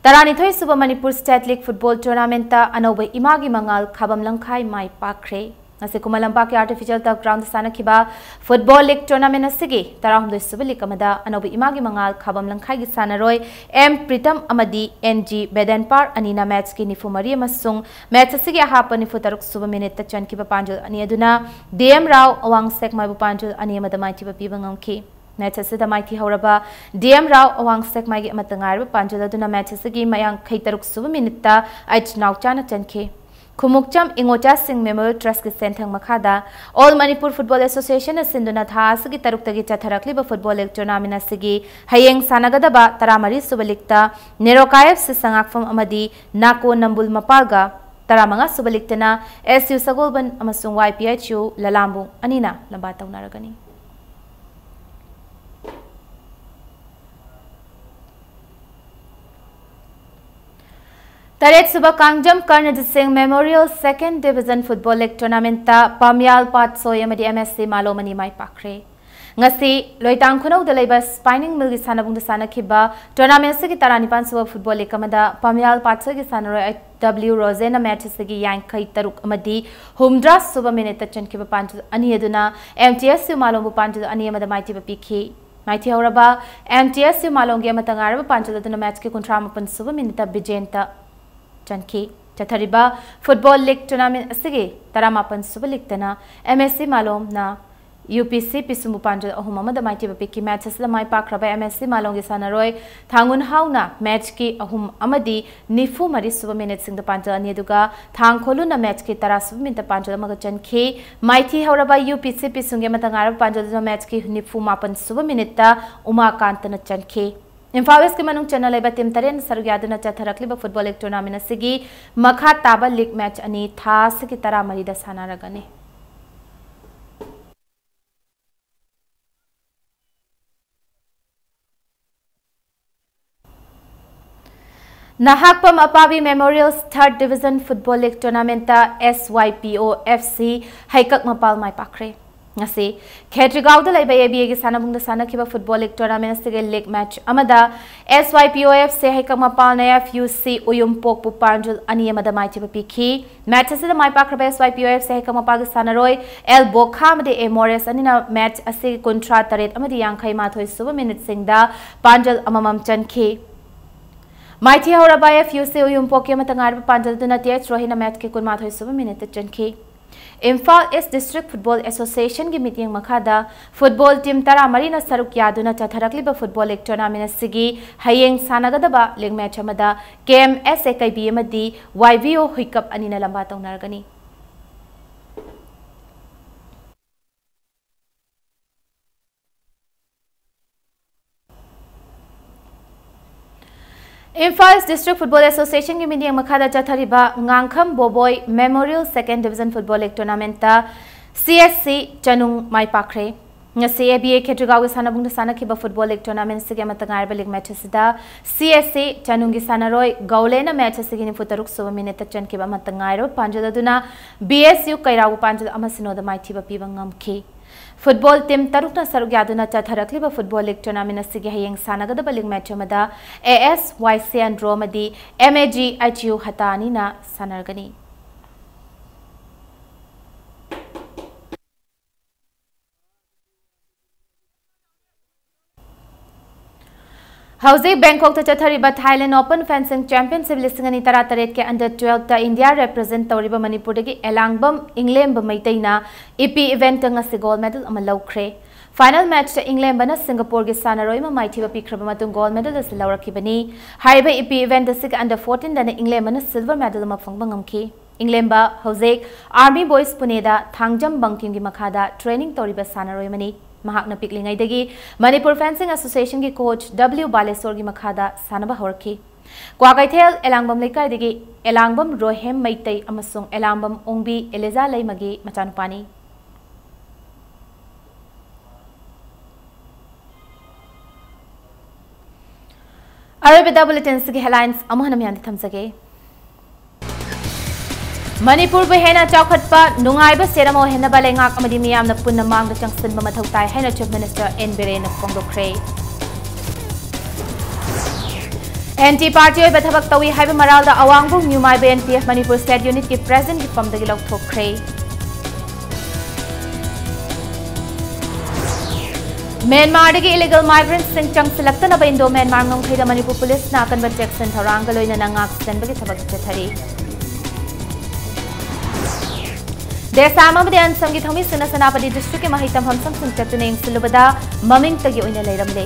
ꯇꯔꯥꯅꯤꯊꯣꯏ ꯁꯨꯕ Manipur State League Football Tournament ꯇ ꯑꯅꯧꯕ ꯏꯃꯥꯒꯤ ꯃꯉꯥꯜ ꯈꯥꯕꯝ ꯂꯝꯈꯥꯏ ꯃꯥꯏ ꯄꯥꯛꯈ꯭ꯔꯦ꯫ ꯉꯁꯤ ꯈꯨꯃꯟ ꯂꯝꯄꯥꯛꯀꯤ Artificial Turf Ground ꯗ ꯁꯥꯟꯅꯈꯤꯕ Football League Tournament ꯑꯁꯤꯒꯤ ꯇꯔꯥꯍꯨꯝꯗꯣꯏ ꯁꯨꯕ league ꯑꯃꯗ ꯑꯅꯧꯕ ꯏꯃꯥꯒꯤ ꯃꯉꯥꯜ ꯈꯥꯕꯝ ꯂꯝꯈꯥꯏꯒꯤ ꯁꯥꯟꯅꯔꯣꯏ M Pritam ꯑꯃꯗꯤ N G Bedanpar ꯑꯅꯤꯅ match ꯀꯤ ꯅꯤꯐꯨ ꯃꯔꯤ ꯑꯃꯁꯨꯡ match ꯑꯁꯤꯒꯤ ꯑꯍꯥꯞꯄ ꯅꯤꯐꯨ ꯇꯔꯨꯛ ꯁꯨꯕ minute ꯇ ꯆꯟꯈꯤꯕ ꯄꯥꯟꯖꯜ ꯑꯅꯤ ꯑꯗꯨꯅ D M Rao ꯑꯋꯥꯡ ꯁꯦꯛꯃꯥꯏꯕꯨ ꯄꯥꯟꯖꯜ ꯑꯅꯤ ꯑꯃꯗ ꯃꯥꯏꯊꯤꯕ ꯄꯤꯕ ꯉꯝꯈꯤ꯫ Match ꯑꯁꯤꯗ ꯃꯥꯏꯊꯤꯍꯧꯔꯕ D M Rao ꯑꯋꯥꯡ ꯁꯦꯛꯃꯥꯏꯒꯤ ꯑꯃꯠꯇ ꯉꯥꯏꯔꯕ ꯄꯥꯟꯖꯜ ꯑꯗꯨꯅ match ꯑꯁꯤꯒꯤ ꯃꯌꯥꯡꯈꯩ ꯇꯔꯨꯛ ꯁꯨꯕ minute ꯇ H ꯅꯥꯎꯆꯥꯅ ꯆꯟꯈꯤ꯫ ꯈꯨꯃꯨꯛꯆꯝ ꯏꯉꯣꯆꯥꯁꯤꯡ Memorial Trust ꯀꯤ ꯁꯦꯟꯊꯪ ꯃꯈꯥꯗ All Manipur Football Association ꯅ ꯁꯤꯟꯗꯨꯅ ꯊꯥ ꯑꯁꯤꯒꯤ ꯇꯔꯨꯛꯇꯒꯤ ꯆꯠꯊꯔꯛꯂꯤꯕ Football League Tournament ꯑꯁꯤꯒꯤ ꯍꯌꯦꯡ ꯁꯥꯟꯅꯒꯗꯕ ꯇꯔꯥꯃꯔꯤ ꯁꯨꯕ league ꯇ ꯅꯦꯔꯣꯀꯥ F C ꯁꯉꯥꯛꯐꯝ ꯑꯃꯗꯤ ꯅꯥꯀꯣ ꯅꯝꯕꯨꯜ ꯃꯄꯥꯜꯒ, ꯇꯔꯥꯃꯉꯥ ꯁꯨꯕ league ꯇꯅ S U ꯁꯒꯣꯜꯕꯟ ꯑꯃꯁꯨꯡ Y P H U ꯂꯂꯥꯝꯕꯨꯡ ꯑꯅꯤꯅ ꯂꯝꯕꯥ ꯇꯧꯅꯔꯒꯅꯤ꯫ ꯇꯔꯦꯠ ꯁꯨꯕ ꯀꯥꯡꯖꯝ ꯀꯔꯅꯖꯤꯠ ꯁꯤꯡ Memorial Second Division Football League Tournament ꯇ ꯄꯥꯝꯌꯥꯜ ꯄꯥꯠꯁꯣꯏ ꯑꯃꯗꯤ M S C ꯃꯥꯂꯣꯝ ꯑꯅꯤ ꯃꯥꯏ ꯄꯥꯛꯈ꯭ꯔꯦ꯫ ꯉꯁꯤ ꯂꯣꯏꯇꯥꯡ ꯈꯨꯅꯧꯗ ꯂꯩꯕ Spinning Mill ꯒꯤ ꯁꯥꯟꯅꯕꯨꯡꯗ ꯁꯥꯟꯅꯈꯤꯕ tournament ꯑꯁꯤꯒꯤ ꯇꯔꯥꯅꯤꯄꯥꯟ ꯁꯨꯕ football league ꯑꯃꯗ ꯄꯥꯝꯌꯥꯜ ꯄꯥꯠꯁꯣꯏꯒꯤ ꯁꯥꯟꯅꯔꯣꯏ W ꯔꯣꯖꯦꯅ match ꯑꯁꯤꯒꯤ ꯌꯥꯡꯈꯩ ꯇꯔꯨꯛ ꯑꯃꯗꯤ ꯍꯨꯝꯗ꯭ꯔꯥ ꯁꯨꯕ minute ꯇ ꯆꯟꯈꯤꯕ ꯄꯥꯟꯖꯜ ꯑꯅꯤ ꯑꯗꯨꯅ M T S U ꯃꯥꯂꯣꯝꯕꯨ ꯄꯥꯟꯖꯜ ꯑꯅꯤ ꯑꯃꯗ ꯃꯥꯏꯊꯤꯕ ꯄꯤꯈꯤ꯫ ꯃꯥꯏꯊꯤꯍꯧꯔꯕ M T S U ꯃꯥꯂꯣꯝꯒꯤ ꯑꯃꯠꯇ ꯉꯥꯏꯔꯕ ꯄꯥꯟꯖꯜ ꯑꯗꯨꯅ match ꯀꯤ ꯀꯨꯟꯊ꯭ꯔꯥ ꯃꯥꯄꯟ ꯁꯨꯕ minute ꯇ ꯕꯤꯖꯦꯟꯇ ꯆꯟꯈꯤ꯫ ꯆꯠꯊꯔꯤꯕ football league tournament ꯑꯁꯤꯒꯤ ꯇꯔꯥꯃꯥꯄꯟ ꯁꯨꯕ league ꯇꯅ M S C ꯃꯥꯂꯣꯝꯅ UPC ꯄꯤꯁꯨꯝꯕꯨ ꯄꯥꯟꯖꯜ ꯑꯍꯨꯝ ꯑꯃꯗ ꯃꯥꯏꯊꯤꯕ ꯄꯤꯈꯤ꯫ Match ꯑꯁꯤꯗ ꯃꯥꯏ ꯄꯥꯛꯈ꯭ꯔꯕ MSC ꯃꯥꯂꯣꯝꯒꯤ ꯁꯥꯟꯅꯔꯣꯏ ꯊꯥꯡꯒꯨꯟ ꯍꯥꯎꯅ match ꯀꯤ ꯑꯍꯨꯝ ꯑꯃꯗꯤ ꯅꯤꯐꯨ ꯃꯔꯤ ꯁꯨꯕ minute ꯁꯤꯡꯗ ꯄꯥꯟꯖꯜ ꯑꯅꯤ ꯑꯗꯨꯒ ꯊꯥꯡꯈꯣꯂꯨꯅ match ꯀꯤ ꯇꯔꯥ ꯁꯨꯕ minute ꯇ ꯄꯥꯟꯖꯜ ꯑꯃꯒ ꯆꯟꯈꯤ꯫ ꯃꯥꯏꯊꯤ ꯍꯧꯔꯕ UPC ꯄꯤꯁꯨꯝꯒꯤ ꯑꯃꯠꯇ ꯉꯥꯏꯔꯕ ꯄꯥꯟꯖꯜ ꯑꯗꯨꯅ match ꯀꯤ ꯅꯤꯐꯨ ꯃꯥꯄꯟ ꯁꯨꯕ minute ꯇ ꯎꯃꯥꯀꯥꯟꯇꯅ ꯆꯟꯈꯤ꯫ ꯏꯝꯐꯥꯜ West ꯀꯤ ꯃꯅꯨꯡ ꯆꯟꯅ ꯂꯩꯕ team ꯇꯔꯦꯠꯅ ꯁꯔꯨꯛ ꯌꯥꯗꯨꯅ ꯆꯠꯊꯔꯛꯂꯤꯕ football league tournament ꯑꯁꯤꯒꯤ ꯃꯈꯥ ꯇꯥꯕ league match ꯑꯅꯤ ꯊꯥ ꯑꯁꯤꯒꯤ ꯇꯔꯥꯃꯔꯤꯗ ꯁꯥꯟꯅꯔꯒꯅꯤ꯫ Nahakpam ꯑꯄꯥꯕꯤ Memorial Third Division Football League Tournament ꯇ SYPO FC ꯍꯩꯀꯛ ꯃꯄꯥꯜ ꯃꯥꯏ ꯄꯥꯛꯈ꯭ꯔꯦ꯫ ꯉꯁꯤ ꯈꯦꯇ꯭ꯔꯤꯒꯥꯎꯗ ꯂꯩꯕ ABA ꯒꯤ ꯁꯥꯟꯅꯕꯨꯡꯗ ꯁꯥꯟꯅꯈꯤꯕ football league tournament ꯑꯁꯤꯒꯤ league match ꯑꯃꯗ SYPO FC ꯍꯩꯀꯛ ꯃꯄꯥꯜꯅ FUC ꯎꯌꯨꯝꯄꯣꯛꯄꯨ ꯄꯥꯟꯖꯜ ꯑꯅꯤ ꯑꯃꯗ ꯃꯥꯏꯊꯤꯕ ꯄꯤꯈꯤ꯫ Match ꯑꯁꯤꯗ ꯃꯥꯏ ꯄꯥꯛꯈ꯭ꯔꯕ SYPO FC ꯍꯩꯀꯛ ꯃꯄꯥꯜꯒꯤ ꯁꯥꯟꯅꯔꯣꯏ ꯑꯦꯜ ꯕꯣꯈꯥ ꯑꯃꯗꯤ ꯑꯦ ꯃꯣꯔꯦꯁ ꯑꯅꯤꯅ match ꯑꯁꯤꯒꯤ ꯀꯨꯟꯊ꯭ꯔꯥ ꯇꯔꯦꯠ ꯑꯃꯗꯤ ꯌꯥꯡꯈꯩ ꯃꯥꯊꯣꯏ ꯁꯨꯕ minute ꯁꯤꯡꯗ ꯄꯥꯟꯖꯜ ꯑꯃꯃꯝ ꯆꯟꯈꯤ꯫ ꯃꯥꯏꯊꯤ ꯍꯧꯔꯕ FUC ꯎꯌꯨꯝꯄꯣꯛꯀꯤ ꯑꯃꯠꯇ ꯉꯥꯏꯔꯕ ꯄꯥꯟꯖꯜ ꯑꯗꯨꯅ TH ꯔꯣꯍꯤꯅ match ꯀꯤ ꯀꯨꯟꯃꯥꯊꯣꯏ ꯁꯨꯕ minute ꯇ ꯆꯟꯈꯤ꯫ Imphal East District Football Association ꯒꯤ ꯃꯤꯠꯌꯦꯡ ꯃꯈꯥꯗ football team ꯇꯔꯥꯃꯔꯤꯅ ꯁꯔꯨꯛ ꯌꯥꯗꯨꯅ ꯆꯠꯊꯔꯛꯂꯤꯕ football league tournament ꯑꯁꯤꯒꯤ ꯍꯌꯦꯡ ꯁꯥꯟꯅꯒꯗꯕ league match ꯑꯃꯗ KMSA ꯀꯩꯕꯤ ꯑꯃꯗꯤ YVO ꯍꯨꯏꯀꯞ ꯑꯅꯤꯅ ꯂꯝꯕꯥ ꯇꯧꯅꯔꯒꯅꯤ꯫ Imphal East District Football Association ꯒꯤ ꯃꯤꯠꯌꯦꯡ ꯃꯈꯥꯗ ꯆꯠꯊꯔꯤꯕ ꯉꯥꯡꯈꯝ ꯕꯣꯕꯣꯏ Memorial Second Division Football League Tournament ꯇ CSC ꯆꯅꯨꯡ ꯃꯥꯏ ꯄꯥꯛꯈ꯭ꯔꯦ꯫ ꯉꯁꯤ ABA ꯈꯦꯇ꯭ꯔꯤꯒꯥꯎꯒꯤ ꯁꯥꯟꯅꯕꯨꯡꯗ ꯁꯥꯟꯅꯈꯤꯕ football league tournament ꯑꯁꯤꯒꯤ ꯑꯃꯠꯇ ꯉꯥꯏꯔꯕ league match ꯑꯁꯤꯗ CSC ꯆꯅꯨꯡꯒꯤ ꯁꯥꯟꯅꯔꯣꯏ ꯒꯧꯂꯦꯅ match ꯑꯁꯤꯒꯤ ꯅꯤꯐꯨ ꯇꯔꯨꯛ ꯁꯨꯕ minute ꯇ ꯆꯟꯈꯤꯕ ꯑꯃꯠꯇ ꯉꯥꯏꯔꯕ ꯄꯥꯟꯖꯜ ꯑꯗꯨꯅ BSU ꯀꯩꯔꯥꯎꯕꯨ ꯄꯥꯟꯖꯜ ꯑꯃ ꯁꯤꯅꯣꯗ ꯃꯥꯏꯊꯤꯕ ꯄꯤꯕ ꯉꯝꯈꯤ꯫ Football team ꯇꯔꯨꯛꯅ ꯁꯔꯨꯛ ꯌꯥꯗꯨꯅ ꯆꯠꯊꯔꯛꯂꯤꯕ football league tournament ꯑꯁꯤꯒꯤ ꯍꯌꯦꯡ ꯁꯥꯟꯅꯒꯗꯕ league match ꯑꯃꯗ ASYC ꯑꯟꯗ꯭ꯔꯣ ꯑꯃꯗꯤ MAGHU ꯍꯇꯥꯅꯤꯅ ꯁꯥꯟꯅꯔꯒꯅꯤ꯫ ꯍꯧꯖꯤꯛ ꯕꯦꯡꯀꯣꯛꯇ ꯆꯠꯊꯔꯤꯕ Thailand Open Fencing Championship ꯂꯤꯁꯤꯡ ꯑꯅꯤ ꯇꯔꯥꯇꯔꯦꯠꯀꯤ under twelve ꯇ ꯏꯟꯗꯤꯌꯥ represent ꯇꯧꯔꯤꯕ ꯃꯅꯤꯄꯨꯔꯗꯒꯤ ꯑꯦꯂꯥꯡꯕꯝ ꯏꯪꯂꯦꯝꯕ ꯃꯩꯇꯩꯅ ꯏꯄꯤ event ꯇ ꯉꯁꯤ gold medal ꯑꯃ ꯂꯧꯈ꯭ꯔꯦ꯫ Final match ꯇ ꯏꯪꯂꯦꯝꯕꯅ ꯁꯤꯡꯒꯥꯄꯨꯔꯒꯤ ꯁꯥꯟꯅꯔꯣꯏ ꯑꯃ ꯃꯥꯏꯊꯤꯕ ꯄꯤꯈ꯭ꯔꯕ ꯃꯇꯨꯡ gold medal ꯑꯁꯤ ꯂꯧꯔꯛꯈꯤꯕꯅꯤ꯫ ꯍꯥꯏꯔꯤꯕ ꯏꯄꯤ event ꯑꯁꯤꯒꯤ under fourteen ꯗꯅ ꯏꯪꯂꯦꯝꯕꯅ silver medal ꯑꯃ ꯐꯪꯕ ꯉꯝꯈꯤ꯫ ꯏꯪꯂꯦꯝꯕ ꯍꯧꯖꯤꯛ Army Boys ꯄꯨꯅꯦꯗ ꯊꯥꯡꯖꯝ ꯕꯪꯀꯤꯝꯒꯤ ꯃꯈꯥꯗ training ꯇꯧꯔꯤꯕ ꯁꯥꯟꯅꯔꯣꯏ ꯑꯃꯅꯤ꯫ ꯃꯍꯥꯛꯅ ꯄꯤꯛꯂꯤꯉꯩꯗꯒꯤ ꯃꯅꯤꯄꯨꯔ Fencing Association ꯒꯤ coach W ꯕꯥꯂꯦꯁꯣꯔꯒꯤ ꯃꯈꯥꯗ ꯁꯥꯟꯅꯕ ꯍꯧꯔꯛꯈꯤ꯫ ꯀ꯭ꯋꯥꯀꯩꯊꯦꯜ ꯑꯦꯂꯥꯡꯕꯝ ꯂꯩꯀꯥꯏꯗꯒꯤ ꯑꯦꯂꯥꯡꯕꯝ ꯔꯣꯍꯦꯝ ꯃꯩꯇꯩ ꯑꯃꯁꯨꯡ ꯑꯦꯂꯥꯡꯕꯝ ꯑꯣꯡꯕꯤ ꯑꯦꯂꯤꯖꯥ ꯂꯩꯃꯒꯤ ꯃꯆꯥꯅꯨꯄꯥꯅꯤ꯫ ꯑꯔꯣꯏꯕꯗ bulletin ꯑꯁꯤꯒꯤ headlines ꯑꯃꯨꯛ ꯍꯟꯅ ꯃꯌꯥꯝꯗ ꯊꯝꯖꯒꯦ꯫ ꯃꯅꯤꯄꯨꯔꯕꯨ ꯍꯦꯟꯅ ꯆꯥꯎꯈꯠꯄ, ꯅꯨꯡꯉꯥꯏꯕ state ꯑꯃ ꯑꯣꯏꯍꯟꯅꯕ ꯂꯩꯉꯥꯛ ꯑꯃꯗꯤ ꯃꯤꯌꯥꯝꯅ ꯄꯨꯟꯅ ꯃꯥꯡꯗ ꯆꯪꯁꯤꯟꯕ ꯃꯊꯧ ꯇꯥꯏ ꯍꯥꯏꯅ Chief Minister ꯑꯦꯟ ꯕꯤꯔꯦꯟꯅ ꯐꯣꯡꯗꯣꯛꯈ꯭ꯔꯦ꯫ Anti party ꯑꯣꯏꯕ ꯊꯕꯛ ꯇꯧꯏ ꯍꯥꯏꯕ ꯃꯔꯥꯜꯗ ꯑꯋꯥꯡꯕꯨꯡ ꯅ꯭ꯌꯨꯃꯥꯏꯕ N P F Manipur state unit ꯀꯤ president ꯀꯤ ꯐꯝꯗꯒꯤ ꯂꯧꯊꯣꯛꯈ꯭ꯔꯦ꯫ ꯃ꯭ꯌꯥꯟꯃꯥꯔꯗꯒꯤ illegal migrant ꯁꯤꯡ ꯆꯪꯁꯤꯜꯂꯛꯇꯅꯕ Indo Myanmar ꯉꯝꯈꯩꯗ ꯃꯅꯤꯄꯨꯔ ꯄꯨꯂꯤꯁꯅ ꯑꯀꯟꯕ ꯆꯦꯛꯁꯤꯟ ꯊꯧꯔꯥꯡꯒ ꯂꯣꯏꯅꯅ ꯉꯥꯛ ꯁꯦꯟꯕꯒꯤ ꯊꯕꯛ ꯆꯠꯊꯔꯤ꯫ ꯗꯦꯁꯥꯝ ꯑꯃꯗꯤ ꯑꯟꯁꯝꯒꯤ ꯊꯧꯃꯤꯁꯤꯡꯅ ꯁꯦꯅꯥꯄꯇꯤ district ꯀꯤ ꯃꯍꯩ ꯇꯝꯐꯝ ꯁꯪꯁꯤꯡ ꯆꯠꯇꯨꯅ ꯌꯦꯡꯁꯤꯜꯂꯨꯕꯗ ꯃꯃꯤꯡꯇꯒꯤ ꯑꯣꯏꯅ ꯂꯩꯔꯝꯂꯦ꯫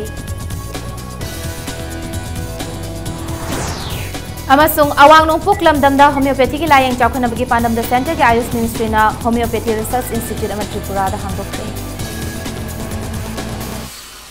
ꯑꯃꯁꯨꯡ ꯑꯋꯥꯡ ꯅꯣꯡꯄꯣꯛ ꯂꯝꯗꯝꯗ homeopathy ꯒꯤ ꯂꯥꯌꯦꯡ ꯆꯥꯎꯈꯠꯅꯕꯒꯤ ꯄꯥꯟꯗꯝꯗ centre ꯒꯤ Ayush Ministry ꯅ homeopathy research institute ꯑꯃ ꯇ꯭ꯔꯤꯄꯨꯔꯥꯗ ꯍꯥꯡꯗꯣꯛꯈ꯭ꯔꯦ꯫